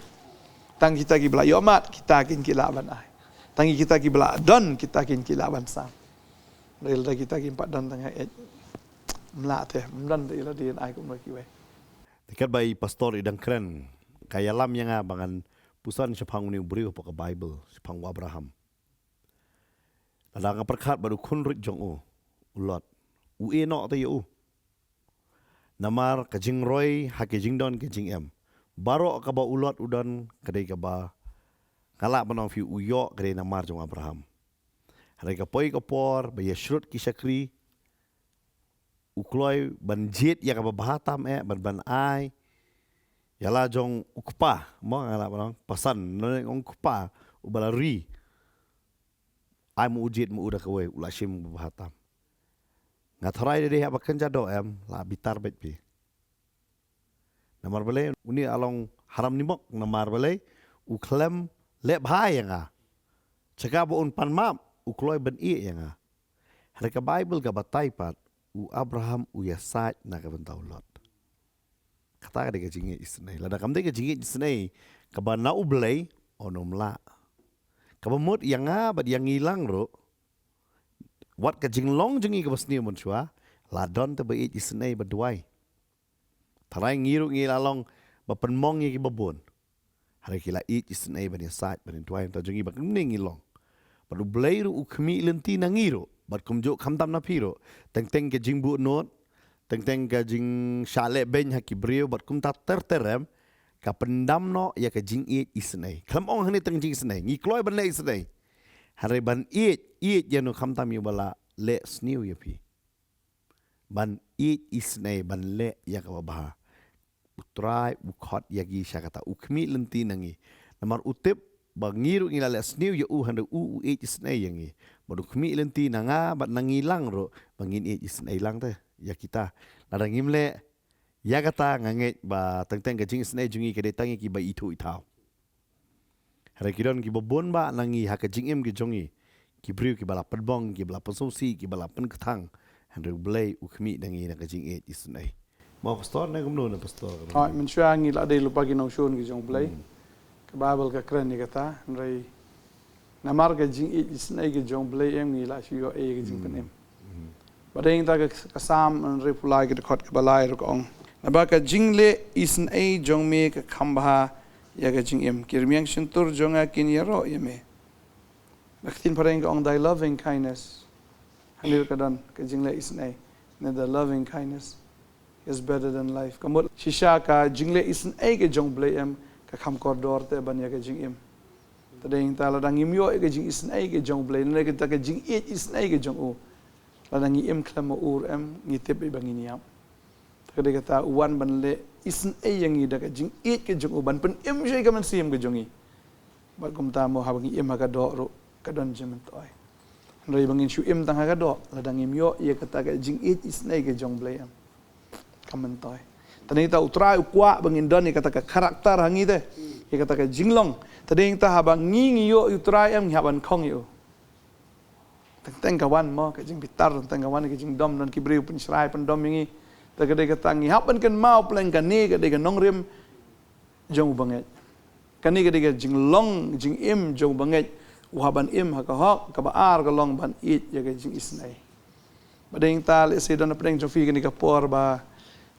Tang kita kiba la ïoh mad, kita kin ki lah ban ai. Tang kita kiba la don, kita kin ki lah ban sam. Hynrei lada kita kim pat don tang ha ïeit, ym lah te, ym don te ïa lade yn ai kumno ïa kiwei. Te katba i pastor i dang kren, ka ïalam ïa nga ba ngan pyrshang shaphang une u briew hapoh ka Baibl, shaphang u Abraham. Lada nga pyrkhat bad u khun rit jong u, u Lot, u ïehnoh te ïa u. Namar ka jingroi ha ka jingdon ka jingem, baroh kaba u Lot u don, ka dei kaba nga lah ban ong ïa phi, u ïoh ka dei namar jong u Abraham. Hynrei ka poi ka por ba ïa shrut ki shakri, u kloi ban jied ïa kaba bha tam eh, ban, ban ai ïa la jong u kpa, mo, nga lah ban ong, pasan, nane ong kpa, uba la ri. Ai mo u jied mo u da kawei, u la shim ba bha tam. Nga tharai dei dei haba kynja doh em, la bitar beit phi. Namar balei? Une u long haram nimok, namar balei? U khlem leh bha ïa nga. Sha kaba un pan map, u kloi ban ïeh ïa nga. Hynrei ka Baibl ka batai pat, u Abraham u ïasaid na ka bynta u Lot. Kata ka dei ka jingïeit isynei. Lada kam dei ka jingïeit isynei kaba na U Blei, un ym lah. Kaba mut ïa nga bad ïa ngi lang ruh, wat ka jinglong jong ngi kaba sniew mynshuwa, la don te ba ïeit isynei ba duwai. Tharai ngi ruh ngi la long ba pynmong ïa kiba bun. Hynrei ki la ïeit isynei ban ïasaid ban ïaduwai na ka bynta jong ngi, ba kumne ngi long. Bad U Blei ruh u khmih lynti na ngi ruh, bad kumjuh khamtam na phi ruh. Teng teng ka jingbuh nud, teng teng ka jingshah leh beiñ ha ki briew, bad kumta ter ter em, ka pyndam noh ïa ka jingïeit isynei. Khlem ong hangne tang jingisynei, ngi kloi ban leh isynei. Hynrei ban ïeit, ïeit ïa no khamtam ïa uba la leh sniew ïa phi. Ban ïeit isynei, ban leh ïa kaba bha. U Trai u khot ïa ngi sha kata, u khmih lynti na ngi. Namar u tip ba ngi ruh ngi la leh sniew ïa u, hynrei u u ïeit isynei ïa ngi. Bad u khmih lynti na nga bad na ngi lang ruh ba ngin ïeit isynei lang te ïa kita. Lada ngim leh ïa kata, nga ngeit ba teng teng ka jingisynei jong ngi ka dei tang ïa kiba ithuh ithaw. Hynrei ki don kiba bun bha na ngi ha ka jingim ka jong ngi. Ki briew kiba la pynbong, kiba la pynsngewsih, kiba la pynkthang. Hynrei U Blei u khmih na ngi na ka jingïeit isynei. Mo pastor, ne kumno ne pastor? Hooid, mynshuwa ngi la dei lypa ki nongshun ki jong U Blei. Hmm. Ka Baibl ka kren ïa kata, hynrei namar ka jingïeit isynei ka jong U Blei em ngi la shu ïoh ïa ka jingpynim. Hmm. Bad dei ta ka, ka Salm hynriewphew lai ka dkhot kaba lai ruh ka ong, naba ka jingleh isynei jong me ka kham bha ïa ka jingim. Ki rmiang shyntur jong nga kin ïaroh ïa me. Ba ka ktien phareng ka ong, thy loving kindness. Hangne ka don ka jingleh isynei. Ne, the loving kindness is better than life. Ka mut shisha ka jingleh isynei ka jong U Blei em ka kham kordor te ban ïa ka jingim. Te dei ta lada ngim ïoh ïa ka jingisynei ka jong U Blei, ne kata ka jingïeit isynei ka jong u, lada ngi im khlem ma u em, ngi tip ba ngin ïap. Te ka dei kata u wan ban leh isynei ïa ngi da ka jingïeit ka jong u, ban pynim sha ka mynsiem ka jong ngi. Bad kumta mo haba ngi im ha ka doh ruh ka don jingmyntoi. Hynrei ba ngin shu im tang ha ka doh lada ngim ïoh ïa kata ka jingïeit isynei ka jong U Blei em, kam myntoi. Te dei ta U Trai u kwah ba ngin don ïa kata ka karakter ha ngi te, ïa kata ka jinglong. Te dei ta haba ngi ngi ïoh ïa U Trai em, ngi hap ban khong ïa u. Teng teng ka wan mo ka jingbitar, teng teng ka wan ka jingdom, don ki briew pynshrai pyndom ïa ngi. Te ka dei kata ngi hap ban kynmaw pleng kane ka dei ka nongrim jong u bangeit. Kane ka dei ka jinglong jingim jong u bangeit. U hap ban im ha ka hok, kaba ar ka long ban ïeit ïa ka jingisynei. Ba dei ta lehse don na pdeng jong phi kane ka por ba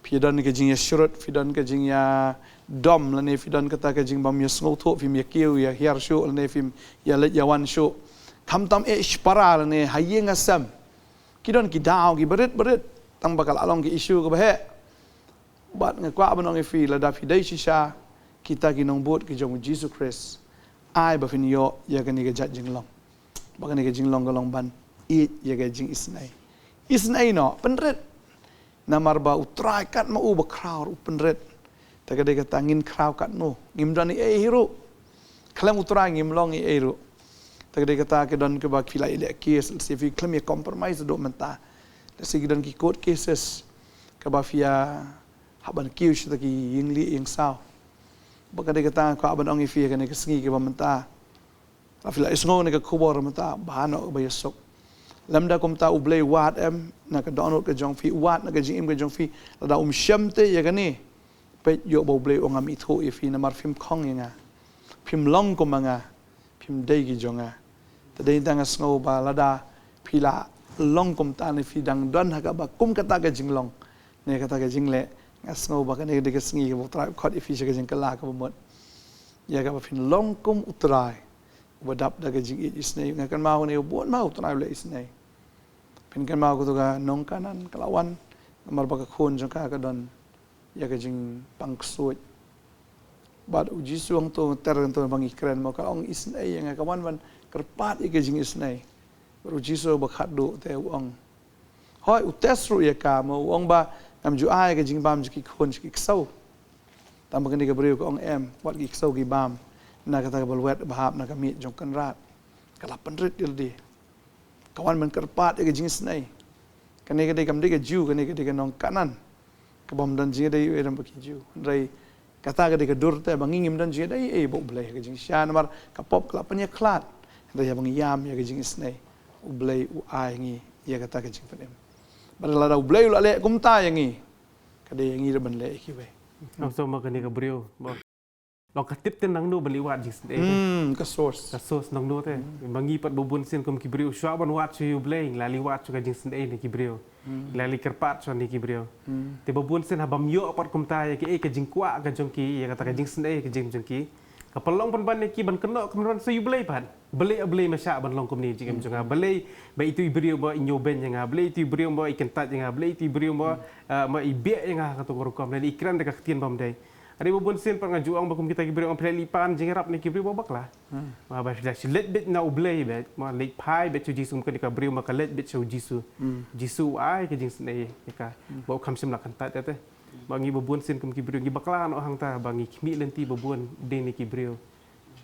phi don ka jingïashrut, phi don ka jingïadom, lane phi don kata ka jingbym ïasngewthuh, phim ïakiew ïahiar shuh, lane phim ïaleit ïawan shuh. Khamtam eh shipara lane ha ïing ha sem. Ki don ki daw kiba rit ba rit, tang ba ka la long ki issue kaba heh. Bad nga kwah ban ong ïa phi, lada phi dei shisha, kita ki nongbud ki jong u Jisu Khrist, ai ba phin ïoh ïa kane ka jait jinglong. Ba kane ka jinglong ka long ban ïeit ïa ka jingisynei. Isynei noh, pynrit. Namar ba U Trai katno u bakhraw u pynrit. Te ka dei kata ngin khraw katno, ngim don ei ei ruh. Khlem U Trai ngim long ei ei ruh. Te ka dei kata ki don kiba phi la ïaleh case, lehse phi khlem ïa compromise haduh mynta. Lehse ki don ki court cases kaba phi ïa hap ban kiew sha kita ki ïing lieh ïing saw. Ba ka dei kata nga kwah ban ong ïa phi ha kane ka sngi kaba mynta. Lada phi la ïohsngew ïa kane ka khubor mynta, bha noh ba ïasuk. Lymda kumta U Blei u wad em na ka dohnud ka jong phi, u wad na ka jingim ka jong phi, lada um shem te ïa kane. Peit, ïoh ba U Blei u ong, ngam ithuh ïa phi namar phim khong ïa nga. Phim long kum ma nga. Phim dei ki jong nga. Te dei tang nga sngew ba lada phi la long kumta ne phi dang don ha kaba kum kata ka jinglong ne kata ka jingleh, nga sngew ba kane ka dei ka sngi kaba U Trai u khot ïa phi sha ka jingkylla kaba mut. Ïa kaba phin long kum U Trai uba dap da ka jingïeit isynei. Nga kynmaw ne u bun ma U Trai u leh isynei. Phin kynmaw kato ka nong Kanaan ka la wan namar ba ka khun jong ka ka don ïa ka jingpang ksuid. Bad U Jisu hangto ter hangto ba ngi kren mo, ka ong isynei ïa nga, ka wan ban kyrpad ïa ka jingisynei. Bad U Jisu ba khatduh te u ong, hooid, u test ruh ïa ka mo, u ong ba ngam ju ai ka jingbam jong ki khun sha ki ksew. Tang ba kane ka briew ka ong em, wat ki ksew ki bam na kata ka balwet ba hap na ka miej jong Kynrad. Ka la pynrit ïa lade. Ka wan ban kyrpad ïa ka jingisynei. Kane ka dei, kam dei ka Jiw, kane ka dei ka nong Kanaan. Ka bym don jingïadei ei ei bad ki Jiw. Hynrei kata ka dei ka dur te ba ngi ngim don jingïadei ei ei bad U Blei ha ka jingshisha namar ka pop ka la pynïakhlad. Hynrei haba ngi ïam ïa ka jingisynei, U Blei u ai ngi ïa kata ka jingpynim. Bad lada U Blei u la leh kumta ïa ngi, ka dei ïa ngi ruh ban leh ïa kiwei. Ong shuh ma kane ka briew ba long ka tip te nangno ban leit wad jingsynei te. Hmm, ka source. Ka source nangno te. Hmm. Ba ngi pat ba bun sien kum ki briew shuwa ban wad sha U Blei, ngi la leit wad sha ka jingsynei na ki briew. Hmm. Ngi la leit kyrpad sha ki briew. Hmm. Te ba bun sien haba ym ïoh pat kumta ïa ka, eh, ka jingkwah ka jong ki, ïa kata ka jingsynei ka jong, jong ki, ka pynlong pynban ïa ki ban kynnoh kynran sha U Blei pat. Balei, balei ma shah ban long kumne jingim jong nga. Hmm. Balei ba itu i briew ba i ñiewbeiñ ïa nga. Balei itu i briew ba i kyntait ïa nga. Balei itu i briew ba, hmm, ah, ba i beh ïa nga ha kato ka rukom. Lane i kren da ka ktien bym dei. Hynrei ba bun sien pat nga ju ong ba kum kita ki briew, ong phi leit pan jingïarap na ki briew ba bakla. Hmm. Ma ba phi leit beit na U Blei beit, ma leit phai beit sha U Jisu, kum kane ka briew ma ka leit beit sha U Jisu. Hmm. Jisu u ai ka jingsynei ïa ka. Hmm. Ba u kham shym la kyntait ïa te. Ba ngi ba bun sien kum ki briew ngi bakla noh hangta ba ngi khmih lynti ba bun dei na ki briew.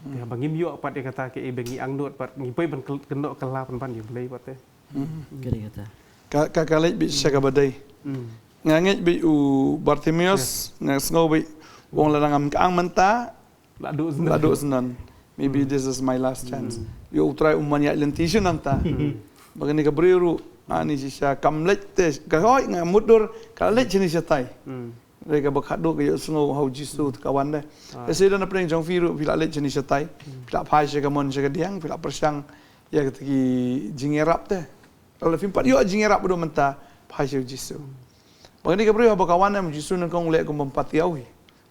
Hmm. Ba ngim ïoh pat ïa kata kaei ba ngi angnud pat, ngi poi ban kyl-, kynnoh kylla pynban ïa U Blei pat te. Hmm. Ka dei kata. Ka, ka, ka leit beit sha kaba dei. Hmm. Nga ngeit beit u Bartimeus, yes, nga sngew beit u ong lada ngam kyang mynta, la duh syndon. La duh syndon. Maybe, hmm, this is my last chance. Hmm. Ïoh U Trai um ban ïaid lynti shuh nangta. Hmm. Ba kane ka briew ruh, ani shisha kam leit te, ka hooid nga mutdur, ka leit shane shatai. Hmm. Hynrei kaba khatduh ka ïohsngew ha U Jisu te ka wan de. Ah. Te shisha na pdeng jong phi ruh phi la leit shane shatai. Hmm. Phi la phai sha ka mon sha ka diang, phi la pyrshang ïa kata ki jingïarap te. Lada phim pat ïoh jingïarap haduh mynta, phai sha U Jisu. Hmm. Ba kane ka briew haba ka wan em, U Jisu nyngkong u leh kum bym pat ïa u hi.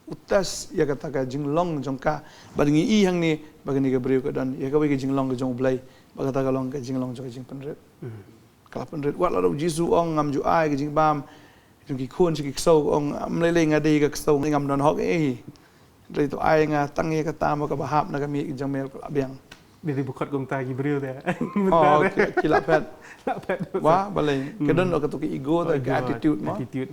U test ïa kata ka jinglong jong ka. Bad ngi i hangne ba kane ka briew ka don ïa kawei ka jinglong ka jong U Blei. Ba kata ka long ka jinglong jong ka jingpynrit. Hmm. Ka la pynrit. Wat la da U Jisu u ong ngam ju ai ka jingbam jong ki khun sha ki ksew, u ong, ym lei lei nga dei ka ksew, ngam don hok ei ei. Hynrei to ai nga tang ïa kata mo, kaba hap na ka miej jong me, ka la biang. Dei dei ba khot kumta ki briew te. Oh, ki, ki la phet. La phet. Wah, balei. Ka don, hmm, kato ka ego te, oh, ka ego, attitude mo. Attitude.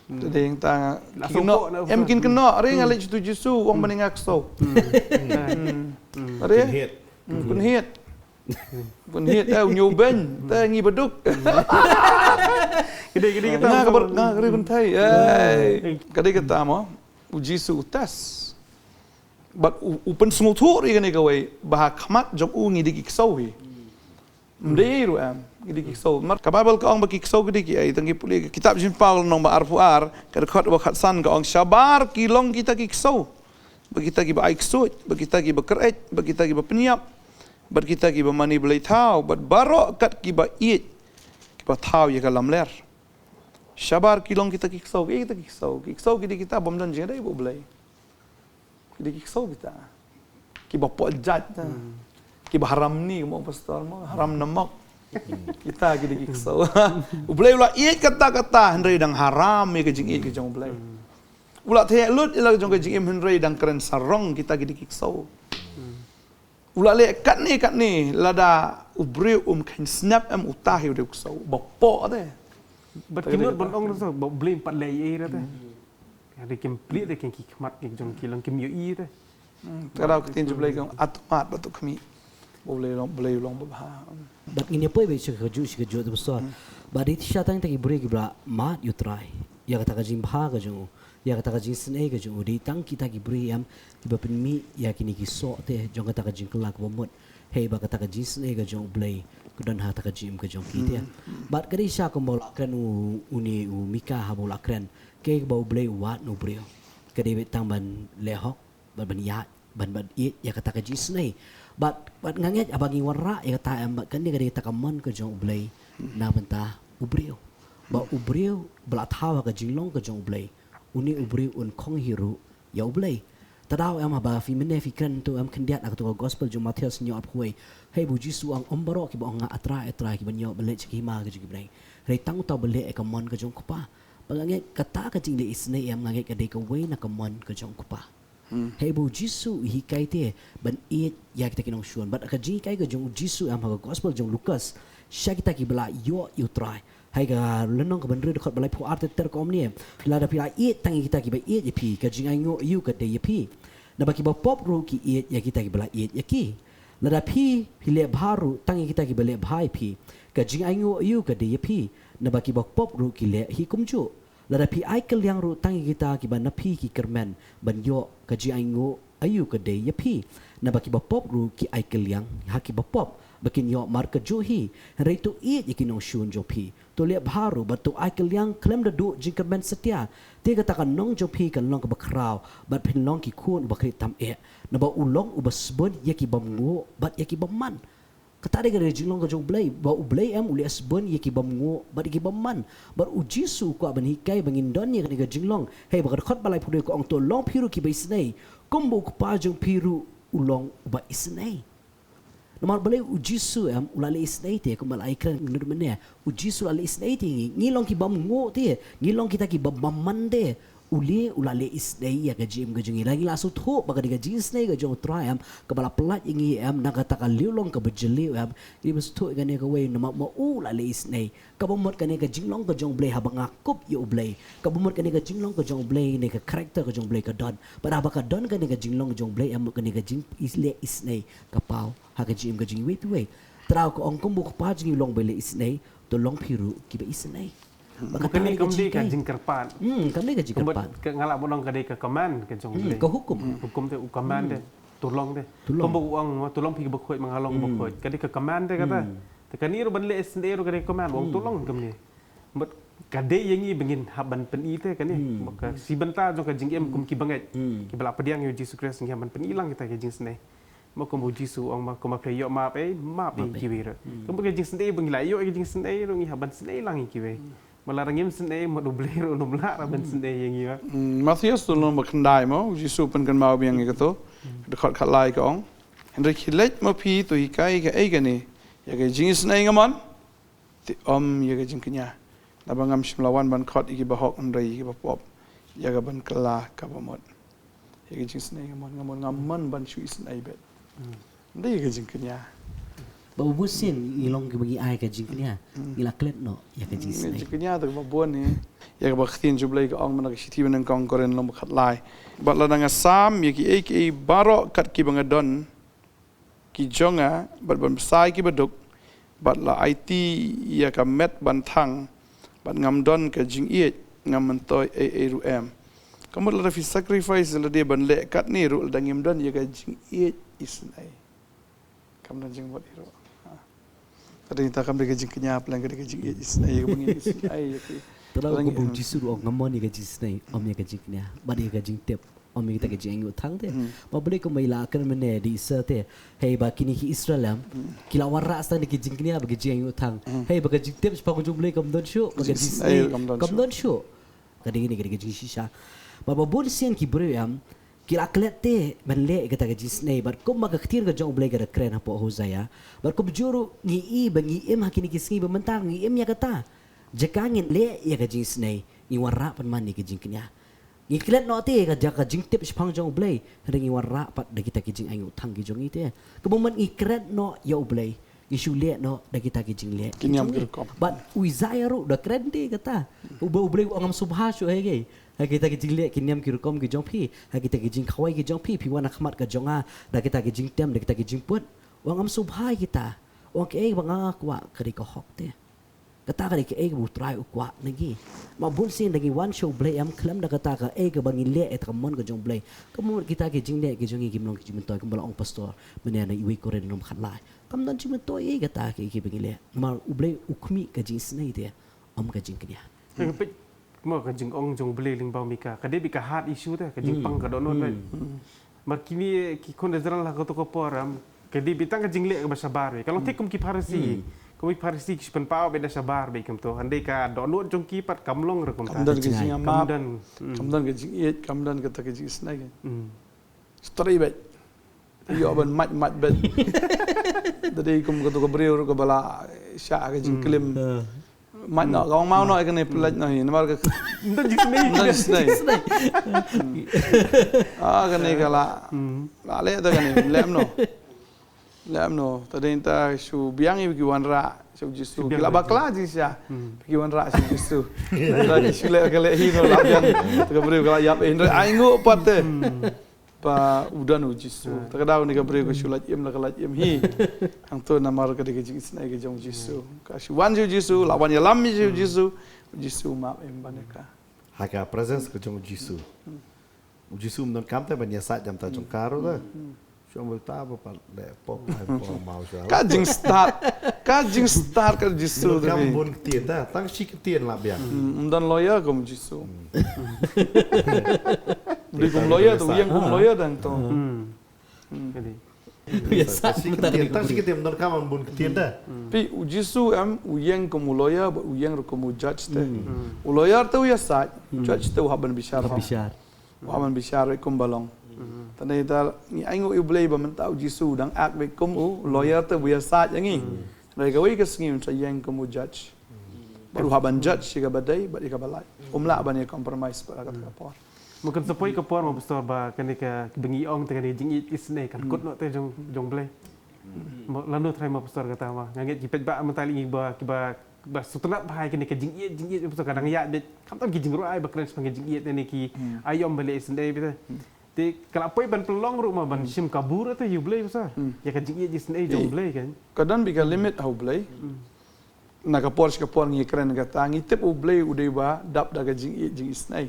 Hmm. Te dei tang, la ki sngewkynnoh, kynnoh, em, kin kynnoh, hynrei nga, hmm, leit sha uto u Jisu, u ong, hmm, ba nga ksew. Hmm. Hmm. Hmm. Hynrei? Pynhiar. Hmm, pynhiar. Pynhiar, eh, u ñiewbeiñ, te ngi baduk. Kine, kine, kine. Nga ka bar, nga ka ri kynthei. Eh, ka dei kata mo. U Jisu u test. Bad u, u pynsngewthuh ïa kane kawei, ba ha khmat jong u ngi dei ki ksew hi. Ym dei ruh em, ngi dei ki ksew. Namar ka Baibl ka ong ba ki ksew ki dei kiei, tang ngi pule ka kitab Jingpynpaw lynnong ba arphew ar, ka dkhot ba khatsan ka ong, shabar ki long kita ki ksew. Ba kita kiba ai ksuid, ba kita kiba kyreit, ba kita kiba pynïap, bad kita kiba mane blei thaw, bad baroh kat kiba ïeit, kiba thaw ïa ka lamler. Shabar ki long kita ki ksew, ki kita ki ksew, ki ksew ki dei kita bym don jingïadei bad U Blei. Ki dei ki ksew kita. Kiba poh jait ta. Hmm. Kiba haram ni, mo pastor mo, haram namok. Hmm. Kita ki dei ki ksew. U Blei u la ïeit kata kata, hynrei dang haram ïa ka jingïeit ka jong U Blei. Hmm. U la theh lut ïa la jong ka jingim hynrei dang kren sarong kita ki dei ki ksew. U la leh katne katne lada u briew um kheiñ snap em uta hi u dei u ksew. Ba poh te. Bad ki nud ban ong ruh ba Blei pat leh ei ei ruh te. Ka dei kim plie te ki khmat ki jong ki long kim ïohi te. Hmm, ka dei ka ktien jong Blei ka ong atomat ba tu khmih. Ba Blei long, Blei long ba bha. Bad ngin ïa poi beit sha kajuh sha kajuh te pastor. Bad dei sha tang kita ki briew kiba la mad ïa u Trai, ïa kata ka jingbha ka jong u, ïa kata ka jingisynei ka jong u. Dei tang kita ki briew em kiba pynmih ïa kine ki soh te jong kata ka jingkylla kaba mut. Hei ba kata ka jingisynei ka jong u Blei ka don ha kata ka jingim ka jong ki te. Bad ka dei sha kumba u la kren u, une u Mika haba u la kren, kaei kaba u Blei u wad na u briew? Ka dei beit tang ban leh hok, ban, ban ïaid, ban, ban ïeit ïa kata ka jingisynei. Bad, bad nga ngeit haba ngi wanrah ïa kata em, bad kane ka dei kata ka mon ka jong u Blei na bynta u briew. Ba u briew ba la thaw ha ka jinglong ka jong u Blei, une u briew un khong hi ruh ïa u Blei. Te daw em haba phi mynne phi kren tu em khyndiat ha kato ka gospel jong u Mathaios hynñiew arphew wei. Hei ba u Jisu u ong, ym baroh kiba ong nga, A Trai, A Trai, kiban ïoh ban leit sha ka hima ka jong ki bneng. Hynrei tang uta uba leh ïa ka mon ka jong u Kpa. Ba nga ngeit kata ka jingleh isynei em, nga ngeit ka dei kawei na ka mon ka jong u Kpa. Hei ba u Jisu u hikai te ban ïeit ïa kita ki nongshun. Bad ka jinghikai ka jong u Jisu em ha ka gospel jong u Lukas sha kita kiba la ïoh ïa u Trai, ha ka lynnong kaba hynriew dkhot ba laiphew ar te ter ka ong kumne: Lada phi la ïeit tang ïa kita kiba ïeit ïa phi, ka jingainguh aïu ka dei ïa phi? Naba kiba pop ruh ki ïeit ïa kita kiba la ïeit ïa ki. Lada phi, phi leh bha ruh tang ïa kita kiba leh bha ïa phi, ka jingainguh aïu ka dei ïa phi? Naba kiba pop ruh ki leh hi kumjuh. Lada phi ai kylliang ruh tang ïa kita kiba na phi ki kyrmen ban ïoh, ka jingainguh aïu ka dei ïa phi? Naba kiba pop ruh ki ai kylliang ha kiba pop ba kin ïoh markajuh hi. Hynrei to ïeit ïa ki nongshun jong phi, to leh bha ruh, bad to ai kylliang khlem da duh jingkyrmen satia. Te kata ka nong jong phi kan long kaba khraw, bad phin long ki khun uba khlieh tam eh. Naba u long uba sbun ïa ki bymnguh bad ïa ki bymman. Kata dei ka dei ka jinglong ka jong u Blei, ba u Blei em u leh sbun ïa ki bymnguh bad ïa ki bymman. Bad u Jisu u kwah ban hikai ba ngin don ïa kane ka jinglong. Hei ba ka dkhot ba laiphew wei ka ong, to long phi ruh kiba isynei, kumba u Kpa jong phi ruh u long uba isynei. Namar balei u Jisu em u la leh isynei te, kumba la ïakren mynne, u Jisu u la leh isynei te, ngi, ngi long ki bymnguh te, ngi long kita ki bym-, bymman te. U leh, u la leh isynei ïa ka jingim ka jong ngi. Lada ngi la sngewthuh ba ka dei ka jingisynei ka jong u Trai em kaba la pyllait ïa ngi em na kata ka liang long kaba jylliew em, ngi ba sngewthuh ïa kane kawei, namar ma u la leh isynei. Kaba mut kane ka jinglong ka jong u Blei haba nga kup ïa u Blei, kaba mut kane ka jinglong ka jong u Blei ne ka character ka jong u Blei ka don. Bad haba ka don kane ka jinglong ka jong u Blei em, mut kane ka jing is-, leh isynei ka paw ha ka jingim ka jong ngi iwei pa iwei. Te daw ka ong, kumba u Kpa jong ngi u long uba leh isynei, to long phi ruh kiba isynei. Bad kata kane kam dei ka jingkyrpad. Hmm, kam dei ka jingkyrpad. Ka, nga lah ban ong ka dei ka command ka jong u Blei. Ka hukum. Hukum te, u command te. To long te. To long. Kumba u ong, to long phi kiba khuid, ma nga long uba khuid. Ka dei ka command te kata. Te kane ruh ban leh isynei ruh ka dei ka command, u ong to long kumne. Bad ka dei ïa ngi ba ngin hap ban pyni te kane. Bad ka shi bynta jong ka jingim kum ki bangeit, kiba la pdiang ïa u Jisu Khrist, ngi hap ban pyni lang kita ki jingisynei. Mo kumba u Jisu u ong, mo kumba phi ïoh map ei, map ïa kiwei ruh. Kumba ka jingisynei, ba ngi la ïoh ka jingisynei ruh ngi hap ban synei lang ïa kiwei. Mo lada ngim synei, mo u Blei ruh um lah ban synei ïa ngi. Hmm, Mathaios lynnong ba khyndai mo, u Jisu u pynkynmaw biang ïa kato. Dkhot khatlai ka ong, hynrei khie leit ma phi to hikai kaei kane, ïa ka jingisynei nga mon, te ym ïa ka jingkñia. Naba ngam shym la wan ban khot ïa kiba hok hynrei ïa kiba pop. Ïa ka ban kylla kaba mut. Ïa ka jingisynei nga mon, nga mon, ngam mon ban shu isynei beit. Ym dei ïa ka jingkñia. Ba u bun sien ngi long kiba ngi ai ka jingkñia, ngi la klet noh ïa ka jingisynei. Jingkñia te kaba bun hi. Ïa kaba ka ktien jong u Blei ka ong mynta ka shithi ba nyngkong Korinth lynnong ba khatlai. Bad lada nga sam ïa kiei kiei baroh kat kiba nga don, ki jong nga, bad ban bsa ïa kiba duk, bad la aiti ïa ka met ban thang, bad ngam don ka jingïeit, ngam myntoi ei ei ruh em. Ka mut lada phi sacrifice lade ban leh katne ruh lada ngim don ïa ka jingïeit isynei, kam don jingmut ei ruh. Ha. Ka dei ta kam dei ka jingkñia, pleng ka dei ka jingïeit isynei, ïa kaba ngin isynei ïa ki. Te daw kumba u Jisu ruh u ong, nga mon ïa ka jingisynei, ym ïa ka jingkñia, bad ïa ka jingtip. Ym ïa kita ki jingainguh thang te. Ba balei kumba i la kren mynne da i Sir te. Hei ba kine ki Israel em, ki la wanrah sa tang da ki jingkñia bad ki jingainguh thang. Hei ba ka jingtip shaphang ka jong u Blei kam don shuh, ba ka jingisynei kam don shuh. Ka dei kane ka dei ka jingshisha. Bad ba bun sien ki briew em, ki la klet te ban leh ïa kata ka jingisynei, bad kumba ka ktien ka jong u Blei ka da kren hapoh Hosea. Bad kumjuh ruh ngi i ba ngi im ha kine ki sngi ba mynta ngi im ïa kata. Jaka ngin leh ïa ka jingisynei, ngi wanrah pynban ïa ka jingkñia. Ngi klet noh te ka jaka jingtip shaphang jong U Blei, hynrei ngi wanrah pat da kita ki jingainguh thang ki jong ngi te. Kaba mut ngi klet noh ïa U Blei, ngi shu leh noh da kita ki jingleh ki jong ngi. Bad u Isaiah ruh u da kren te kata. Uba U Blei u ong ngam sngewbha shuh ha ki, ha kita ki jingleh ki niam ki rukom ki jong phi, ha kita ki jingkhawai ki jong phi, phi wan ha khmat ka jong nga da kita ki jingtem, da kita ki jingput. U ong ngam sngewbha ïa kita. U ong kaei ba nga kwah ka dei ka hok te. Kata ka dei kaei kaba U Trai u kwah na ngi. Ma bun sien da ngi wan sha U Blei em khlem da kata kaei kaba ngi leh ïa ka mon ka jong U Blei. Ka mut kita ki jingleh ki jong ngi kim long ki jingmyntoi kumba la ong pastor mynne na iwei Korinth lynnong khatlai. Kam don jingmyntoi ïa kata kaei kaba ngi leh. Namar U Blei u khmih ka jingisynei te, ym ka jingkñia. Ka peit mo ka jingong jong U Blei lyngba u Mika. Ka dei beit ka heart issue te, ka jingpang ka dohnud beit. Mar kine ki khun Israel ha kato ka por, em, ka dei beit tang ka jingleh kaba shabar beit. Ka long thik kum ki Pharisi. Kum ki Pharisi ki shu pynpaw beit da shabar beit kumto. Hynrei ka dohnud jong ki pat kam long ruh kumta. Kam don ka jingïamap. Kam don. Kam don ka jingïeit, kam don kata ka jingisynei. Straight beit. Ïoh ban mait mait beit. Da dei kum kato ka briew ruh kaba la shah ka jingklim. Mait noh, ka ong mao noh ïa kane, pynlait noh hi namar ka don jingisynei. Don jingisynei. Ah, kane ka la. La leh da kane, leh noh. Leh noh, ta dei ta shu biang ïa ki wanrah sha U Jisu. Ki la bakla jingshisha. Ki wanrah sha U Jisu. Ta ki shu leh ka leh hi noh, la biang. Ta ka briew ka la ïap, eh, hynrei ainguh pat te. Ba u don U Jisu. Ta ka daw ne ka briew ka shu lait im la ka lait im hi. Hangto namar ka dei ka jingisynei ka jong U Jisu. Ka shu wan sha U Jisu, la wan ïalam sha U Jisu. U Jisu u map im ban ïa ka. Ha ka presence ka jong U Jisu. U Jisu ym donkam te ban ïasaid jam ta jong ka ruh te. Shu ym ta ba pat leh pop ai pop mau shu. Ka jingstad. Ka jingstad ka Jisu te. Kam bun ktien ta. Tang shi ktien la biang. Ym don lawyer kum U Jisu. Dei kum lawyer tu, ïeng kum lawyer dang tu. Ka dei. Ïasaid mynta ka dei ka bun. Tang shi ktien, tang shi ktien, don kam bun ktien te. Phi, U Jisu em u ïeng kum u lawyer bad u ïeng ruh kum u judge te. U lawyer te u ïasaid, u judge te u hap ban bishar. Hap bishar. U hap ban bishar kumba long. Tang ïa ta ngi ainguh ïa U Blei ba mynta U Jisu u dang act beit kum u lawyer te u ïasaid ïa ngi. Hynrei kawei ka sngi un sa ïeng kum u judge. Bad u hap ban judge ïa kaba dei bad ïa kaba lait. Um lah ban ïa compromise bad kata ka por. Mo kan sa poi ka por mo pastor ba kane ka ba ngi ong te kane jingïeit isynei kan kut noh te jong jong Blei. Mo lano trai mo pastor kata ma nga ngeit ki peit ba mynta lei ngi ba kiba ba sngewtynnat bha ïa kane ka jingïeit jingïeit pastor ka dang ïaid beit khamtam ki jingrwai ba kren shaphang ka jingïeit ne ki aïom ba leh isynei beit te. Te ka la poi ban pynlong ruh ma ban shim kabu ruh te ïa U Blei pastor. Ïa ka jingïeit jingïeit jong U Blei kan. Ka don beit ka limit ha U Blei. Na ka por sha ka por ngi kren kata ngi tip U Blei u dei ba dap da ka jingïeit jingisynei.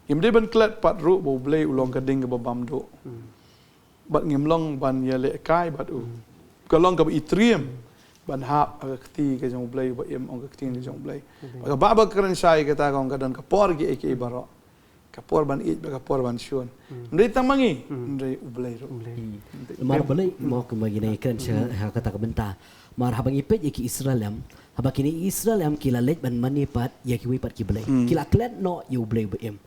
Ngim dei ban klet pat ruh ba U Blei u long ka ding kaba bam duh. Bad ngim long ban ïalehkai bad u. Ka long kaba itriem ban hap ha ka kti ka jong U Blei ba im ong ka ktien ka jong U Blei. Ba ka ba ba kren shai kata ka ong ka don ka por kiei kiei baroh. Ka por ban ïeit bad ka por ban shun. Hynrei tang ma ngi, hynrei U Blei ruh. Namar balei mo kumba ngi nang kren sha ha kata ka bynta. Mar haba ngi peit ïa ki Israel em, haba kine Israel em ki la leit ban mane pat ïa kiwei pat ki blei. Ki la klet noh ïa U Blei ba im.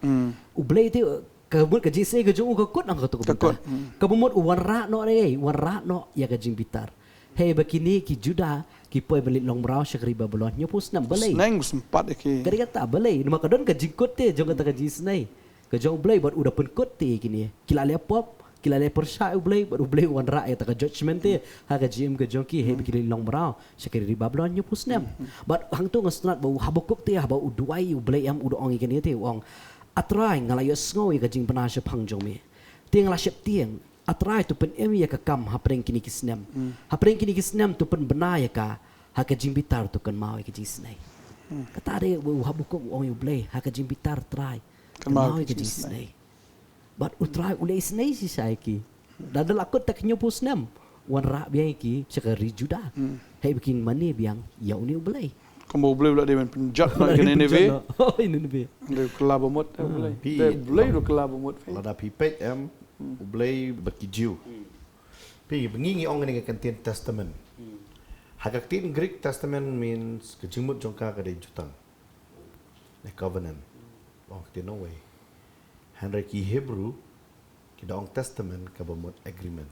U Blei te ka mut ka jingisynei ka jong u ka kut hangto ka bynta. Kaba mut u wanrah noh ne, wanrah noh ïa ka jingbitar. Hei ba kine ki Juda ki poi ban leit long mraw sha ka ri Babilon hynñiewphew snem balei. Snem sympat ïa ki. Ka dei kata balei namar ka don ka jingkut te jong kata ka jingisynei ka jong U Blei bad u da pynkut te ïa kine. Ki la leh pop, ki la leh pyrshah ïa U Blei bad U Blei u wanrah ïa kata ka judgment te ha ka jingim ka jong ki hei ba ki leit long mraw sha ka ri Babilon hynñiewphew snem. Bad hangto nga sngewtynnat ba u Habakuk te haba u duwai ïa U Blei em u da ong ïa kine te u ong, A Trai nga la ïohsngew ïa ka jingbna shaphang jong me. Te nga la sheptieng. A Trai to pynim ïa ka kam hapdeng kine ki snem. Hapdeng kine ki snem to pynbna ïa ka ha ka jingbitar to kynmaw ïa ka jingisynei. Kata dei u Habakuk u ong ïa U Blei ha ka jingbitar Trai. Kynmaw ïa ka jingisynei. Bad U Trai u leh isynei shisha ïa ki. Da da la kut ta ka hynñiewphew snem. Wanrah biang ïa ki sha ka ri Juda. Hei ba kin mane biang ïa une U Blei. Kumba U Blei u la dei ban pynjot noh ïa ka Nineveh. Oh, ïa Nineveh. Hynrei u kylla ba mut ïa U Blei. Te U Blei u kylla ba mut. Lada phi peit em U Blei bad ki Jiw. Phi ba ngi ngi ong kane ka ktien testament. Ha ka ktien Greek testament means ka jingmut jong ka ka dei jutang. The covenant. Ong ktien nongwei. Hynrei ki Hebrew ki da ong testament kaba mut agreement.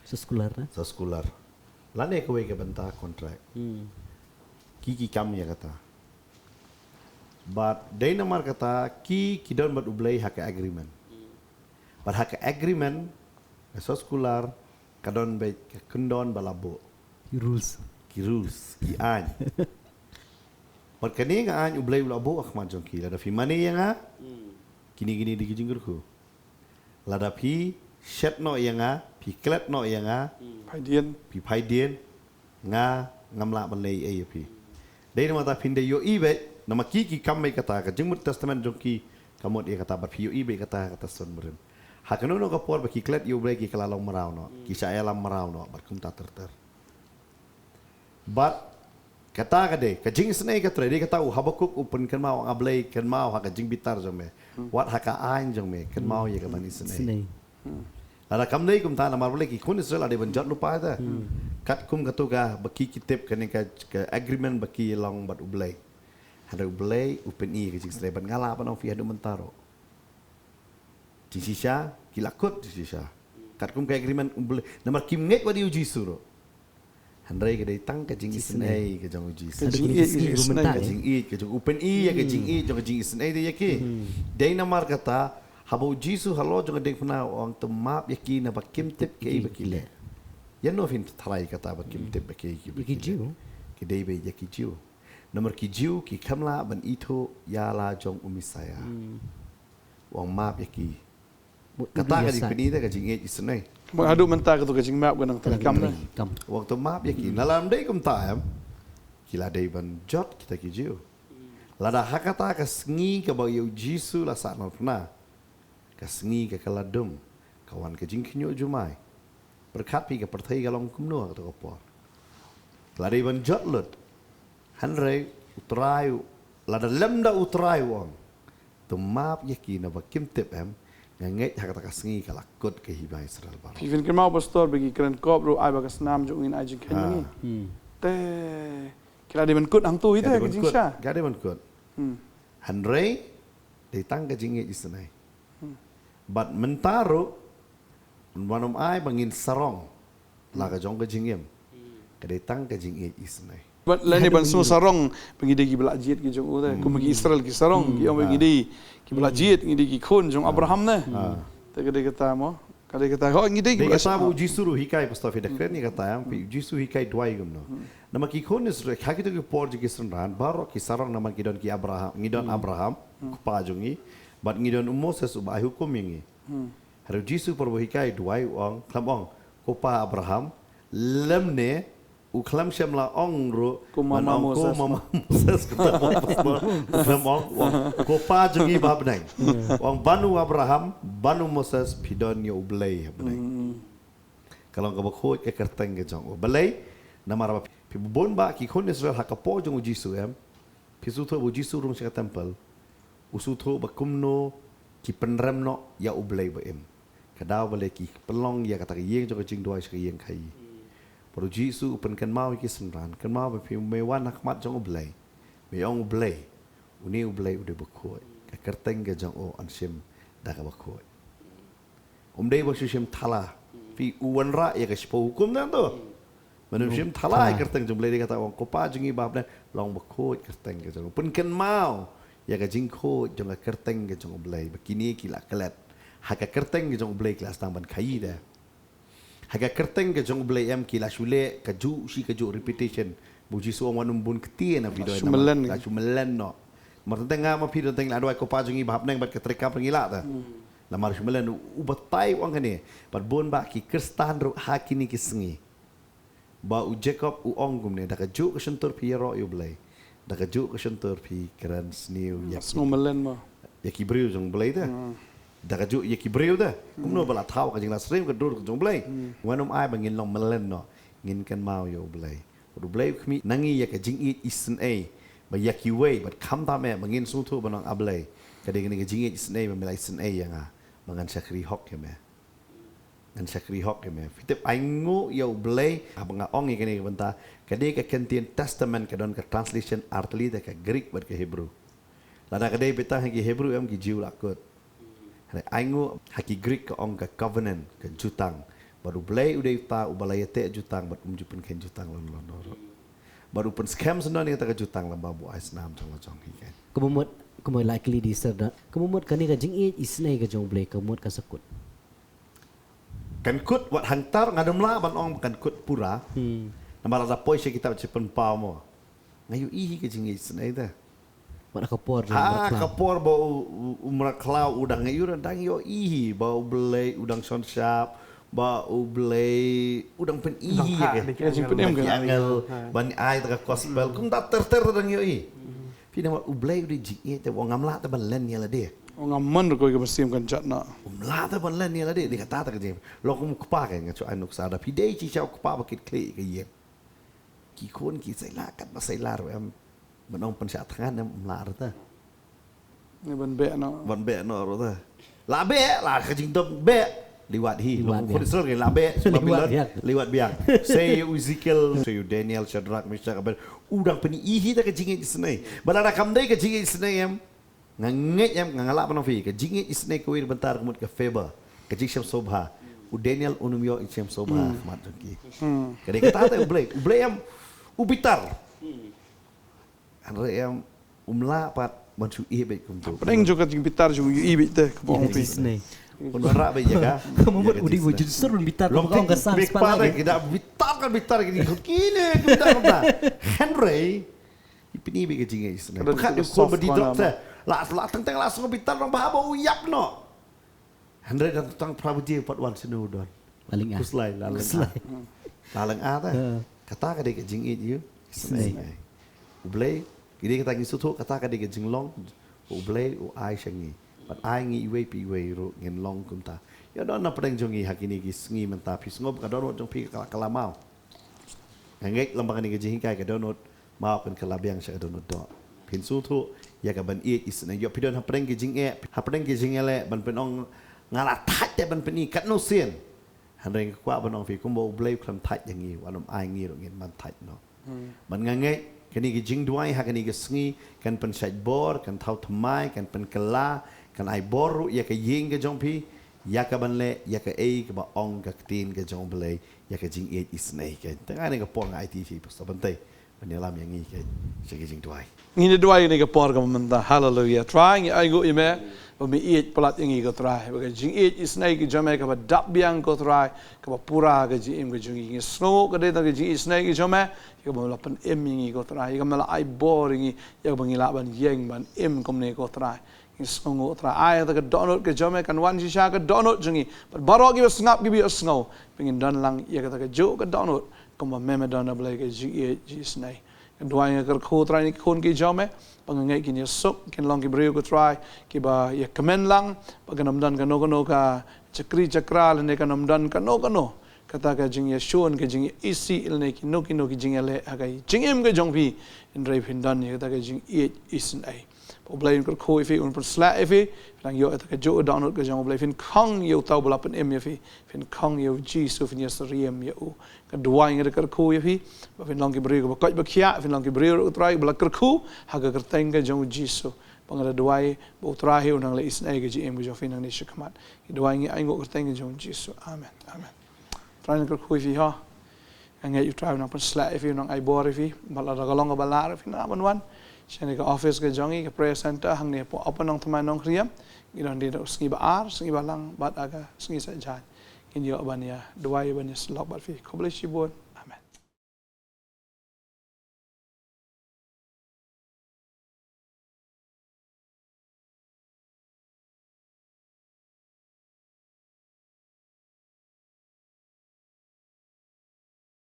Sa sekular na? Sa sekular. Lane kawei ka bynta contract. Ki ki kam ïa kata. Bad dei namar kata ki ki don bad U Blei ha ka agreement. Bad ha ka agreement, ka soskular, ka don bad ka kyndon ba la buh. Ki rules. Ki rules, ki aiñ. Bad kane ka aiñ U Blei u la buh ha khmat jong ki, lada phi mane ïa nga, kine kine dei ki jingkyrkhu. Lada phi shet noh ïa nga, phi klet noh ïa nga, phi phai dien, nga ngam lah ban leh ei ei ïa phi. Dei namar ta phin da ïohi bad namar ki ki kam bad kata, ka jingmut testament jong ki ka mut ïa kata, bad phi ïohi bad kata, kata son mrem. Ha kano kano ka por ba ki klet ïa U Blei ki kylla long mraw noh, ki shah ïalam mraw noh bad kumta ter ter. Bad kata ka dei ka jingisynei ka trei, dei kata u Habakuk u pynkynmaw, A Blei, kynmaw ha ka jingbitar jong me, wat ha ka aiñ jong me kynmaw ïa ka ban isynei. Lada kam dei kumta, namar balei ki khun Israel la dei ban jot lypa te? Katkum kato ka ba ki ki tip kane ka, ka agreement ba ki long bad U Blei. Hynrei U Blei u pyni ka jingisynei, bad nga lah ban ong phi haduh mynta ruh. Jingshisha ki la kut jingshisha. Katkum ka agreement U Blei, namar kim ngeit wat ïa U Jisu ruh. Hynrei ka dei tang ka jingisynei ka jong U Jisu. Ka jingïeit ka jong U, ka jingïeit ka jong U, pyni ïa ka jingïeit jong ka jingisynei te ïa ki. Dei namar kata, haba U Jisu halor jong ka diengphna u ong, to map ïa ki naba kim tip kaei ba ki leh. Ïa no phin tharai kata ba kim tip ba kaei ba ki leh? Ki dei beit ïa ki Jiw. Namar ki Jiw ki khlem lah ban ithuh ïa la jong u Messiah. U ong map ïa ki. Kata ka dei pyni te ka jingïeit isynei. Ba haduh mynta kato ka jingmap ka nang treikam ne. U ong to map ïa ki. Na lam dei kumta em, ki la dei ban jot kita ki Jiw. Lada ha kata ka sngi kaba ïa U Jisu la sahnarphna, ka sngi ka kylla dum, ka wan ka jingkhynñiuh jumai. Pyrkhat phi ka pyrthei ka long kumno ha kato ka por. La dei ban jot lut. Hynrei U Trai, lada lem da U Trai u ong, to map ïa ki naba kim tip em, nga ngeit ha kata ka sngi ka la kut ka hima Israel baroh. Phi phin kynmaw pastor, ba ki kren kop ruh ai ba ka snam jong u ngin ai jingkheiñ ma ngi. Te ki la dei ban kut hangto hi te ka jingshisha. Ka dei ban kut. Hynrei dei tang ka jingïeit isynei. Bad mynta ruh, un wan um ai ba ngin sarong la ka jong ka jingim. Ka dei tang ka jingïeit isynei. Bad lane ban sngewsarong ba ngi dei kiba la jied ki jong u te. Kumba ki Israel ki sarong, ki ong ba ngi dei kiba la jied, ngi dei ki khun jong Abraham ne. Te ka dei kata mo. Ka dei kata, ho, ngi dei kiba la jied. Dei kata ba U Jisu ruh u hikai, pastor, phi da kren ïa kata, em, phi, U Jisu u hikai duwai kumno. Namar ki khun Israel ha kito ki por jong ki synran baroh ki sarong namar ki don ki Abraham, ngi don Abraham, kpa jong ngi, bad ngi don u Moses uba ai hukum ïa ngi. Hynrei U Jisu por ba u hikai duwai u ong, khlem ong, ko Pa Abraham, lymne u khlem shym la ong ruh, ko Mama Moses, ko Mama Moses, ko Mama Moses, u khlem ong, u ong, ko Pa jong ngi ba ha bneng. U ong ban u Abraham, ban u Moses, phi don ïa U Blei ha bneng. Ka long kaba khuid ka kyrteng ka jong u. Balei? Namar ba phi bun ba ki khun Israel ha ka por jong U Jisu em, phi sngewthuh ba U Jisu u rung sha ka temple, u sngewthuh ba kumno ki pynrem noh ïa U Blei ba im. Ka daw balei ki pynlong ïa kata ka ïing jong ka jingduwai sha ka ïing khaïi. Bad U Jisu u pynkynmaw ïa ki synran, kynmaw ba phi, me wan ha khmat jong U Blei, me ong U Blei, une U Blei u dei ba khuid, ka kyrteng ka jong u yn shim da kaba khuid. Um dei ba shu shim thala. Phi, u wanrah ïa ka shiphew hukum tang to. Ban ym shim thala ïa ka kyrteng jong U Blei, dei kata u ong, ko Pa jong ngi ba ha bneng, long ba khuid ka kyrteng ka jong u. Pynkynmaw ïa ka jingkhuid jong ka kyrteng ka jong U Blei ba kine ki la klet. Ha ka kyrteng ka jong U Blei ki la sdang ban khaïi te. Ha ka kyrteng ka jong U Blei em ki la shu leh kajuh shi kajuh, repetition. Ba U Jisu u ong wan ym bun ktien ha phi, dei namar la shu mlien noh. Namar teng teng nga ma phi teng teng la duwai, ko Pa jong ngi ba ha bneng, bad ka treikam ngi lah te. Namar shu mlien, u batai u ong kane. Bad bun ba ki Khristan ruh ha kine ki sngi, ba u Jakob u ong kumne, da kajuh ka shyntur phi ïaroh ïa U Blei, da kajuh ka shyntur phi kren sniew ïa ki, sngewmlien mo, ïa ki briew jong U Blei te. Da kajuh ïa ki briew te. Kumno ba la thaw ka jinglasrem ka dur ka jong U Blei. Wan ym ai ba ngin long mlien noh, ngin kynmaw ïa U Blei. Bad U Blei u khmih na ngi ïa ka jingïeit isynei ba ïa kiwei, bad khamtam eh ba ngin sngewthuh ban ong, A Blei, ka dei kane ka jingïeit isynei ba me la isynei ïa nga, ba ngan shakri hok ïa me. Ngan shakri hok ïa me. Phi tip, ainguh ïa U Blei, haba nga ong ïa kane ka bynta, ka dei ka kyntien Testament ka don ka translation artylli te, ka Greek bad ka Hebrew. Lada ka dei beit tang ha ki Hebrew em, ki Jiw la kut. Hynrei ainguh ha ki Greek ka ong ka covenant, ka jutang. Bad U Blei u dei uta uba la ïateh jutang bad um ju pynkheiñ jutang lon lon ruh. Bad u pynskhem sngewdon ïa kata ka jutang lem bad u ai snam jong la jong hi kan. Ka mut, ka mut likely di sir da. Ka mut kane ka jingïeit isynei ka jong U Blei ka mut ka sa kut. Kan kut wat hangtar, nga dum lah ban ong kan kut pura. Hmm. Namar lada poi sha kitab Jingpynpaw mo. Nga ïohi hi ka jingïeit isynei da. Wat ka por jong Ha, ka por ba u, u, u mrad khlaw u dang ïohi, dang ïohi hi ba U Blei u dang shon shap, ba U Blei u dang pyni hi ka jingpynim ka angel ban ai ta ka gospel. Kumta ter ter dang ïohi. Phi namar U Blei u dei jingïeit te, u ngam lah te ban len ïa lade. U ngam mon ruh ka mynsiem kan jot na. Um lah te ban len ïa lade, dei kata ta ka jing. Lo kum u kpa ka nga chu ai nuksa da phi dei chi cha u kpa ba kit khlieh ka ïing. Ki khun ki sa ïa lah kat ba sa ïa lah ruh em. Ban ong pynshah thngan em, um lah ruh ta. Ni ban beh noh. Ban beh noh ruh ta. Lah beh, lah ka jingdom beh. Liwat hi, liwat biang. Khun Israel ki lah beh, Babilon, liwat biang. Liwat biang. Sei u Ezekiel, sei u Daniel, Shadrach, Meshach, Abednego. U dang pyni hi ta ka jingïeit isynei. Ba lada kam dei ka jingïeit isynei em. Nga ngeit em, nga lah ban ong phi ka jingïeit isynei kawei bynta ka mut ka favor. Ka jingshem sngewbha. U Daniel u nym ïoh jingshem sngewbha ha khmat jong ki. Ka dei kata te U Blei. U Blei em u bitar. Hynrei em um lah pat ban shu ïeh beit kumto. Pdeng jong ka jingbitar jong u ïeh beit te ka bong phi. Isynei. Un wanrah beit ïa ka. Ka mut u dei u jingbitar, un bitar. Long ka ong ka san spah pat ki da bitar, ka bitar ki dei kine ki bitar kumta. Hynrei i pyni beit ka jingïeit isynei. Ka da ka khun ba dei dok te. La la tang tang la sngewbitar nong ba haba u ïap noh. Hynrei da tang pra baje pat wan sha u don. La lynga. Khuslai, la lynga. Khuslai. La lynga ta. Kata ka dei ka jingïeit ïa u isynei. U Blei, ki dei kata ngi sngewthuh, kata ka dei ka jinglong. U Blei u ai sha ngi. Bad ai ngi iwei pa iwei ruh ngin long kumta. Ïa don na pdeng jong ngi ha kine ki sngi mynta phi sngew ka dohnud jong phi ka la, ka la maw. Nga ngeit lem bad kane ka jinghikai ka dohnud maw kan ka la biang sha ka dohnud doh. Phin sngewthuh ïa ka ban ïeit isynei. Ïoh phi don hapdeng ki jingeh, hapdeng ki jingeh leh ban pynong nga la thait te ban pyni katno sien. Hynrei nga kwah ban ong phi kumba U Blei u khlem thait ïa ngi, wat nym ai ngi ruh ngin ban thait noh. Bad nga ngeit kane ka jingduwai ha kane ka sngi kan pynshait bor, kan thaw thymmai, kan pynkylla, kan ai bor ruh ïa ka ïing ka jong phi, ïa ka ban leh ïa kaei kaba ong ka ktien ka jong U Blei. Ïa ka jingïeit isynei ka. Tang ai ne ka por nga aiti phi Pastor Bantei ban ïalam ïa ngi ka sha ka jingduwai. Ngin ïa duwai ne ka por ka mynta. Haleluia. Trai ngi ainguh ïa me ba me ïeit palat ïa ngi ko Trai. Ba ka jingïeit isynei ka jong me kaba dap biang ko Trai, kaba pura ka jingim ka jong ngi. Ngi sngew ka dei tang ka jingïeit isynei ka jong me, ïa kaba me la pynim ïa ngi ko Trai, ïa kaba me la ai bor ïa ngi, ïa kaba ngi lah ban ïeng ban im kumne ko Trai. Ngi sngewnguh Trai, ai kata ka dohnud ka jong me kan wan shisha ka dohnud jong ngi. Bad baroh kiba sngap kiba ïohsngew ba ngin don lang ïa kata ka juh ka dohnud kumba me me don, A Blei, ka jingïeit jingisynei. Nga duwai nga kyrkhu Trai ïa ki khun ki jong me ba nga ngeit kin ïasuk, kin long ki briew ko Trai kiba ïakmen lang, ba kan ym don kano kano ka chakri chakra lane kan ym don kano kano kata ka jingïashun, ka jingïaisih lane kino kino ki jingïaleh ha ka jingim ka jong phi. Hynrei phin don ïa kata ka jingïeit isynei. Ba U Blei un kyrkhu ïa phi, un pynshlur ïa phi. Phin nang ïoh ïa ka juh dohnud ka jong U Blei, phin khang ïa uta uba la pynim ïa phi, phin khang ïa U Jisu, phin ïasyriem ïa u. Nga duwai nga da kyrkhu ïa phi ba phin long ki briew kiba koit ba khiah, phin long ki briew ruh Trai ba la kyrkhu ha ka kyrteng ka jong U Jisu. Ba nga da duwai ba U Trai hi un nang leh isynei ka jingim ka jong phi nangne shakhmat. Nga duwai ngi ainguh kyrteng ka jong U Jisu. Amen. Amen. Trai nang kyrkhu ïa phi ho. Nga ngeit U Trai u nang pynshlur ïa phi, u nang ai bor ïa phi. Bad lada ka long kaba lah ruh phi nang ban wan sha kane ka office ka jong ngi, ka prayer center hangne hapoh Upper Nongthymmai Nongkriem. Ngi don dei da u sngi ba ar, sngi ba lang bad ha ka sngi Saitjaiñ ngin ïoh ban ïa duwai, ban ïa syllok bad phi. Khublei shibun.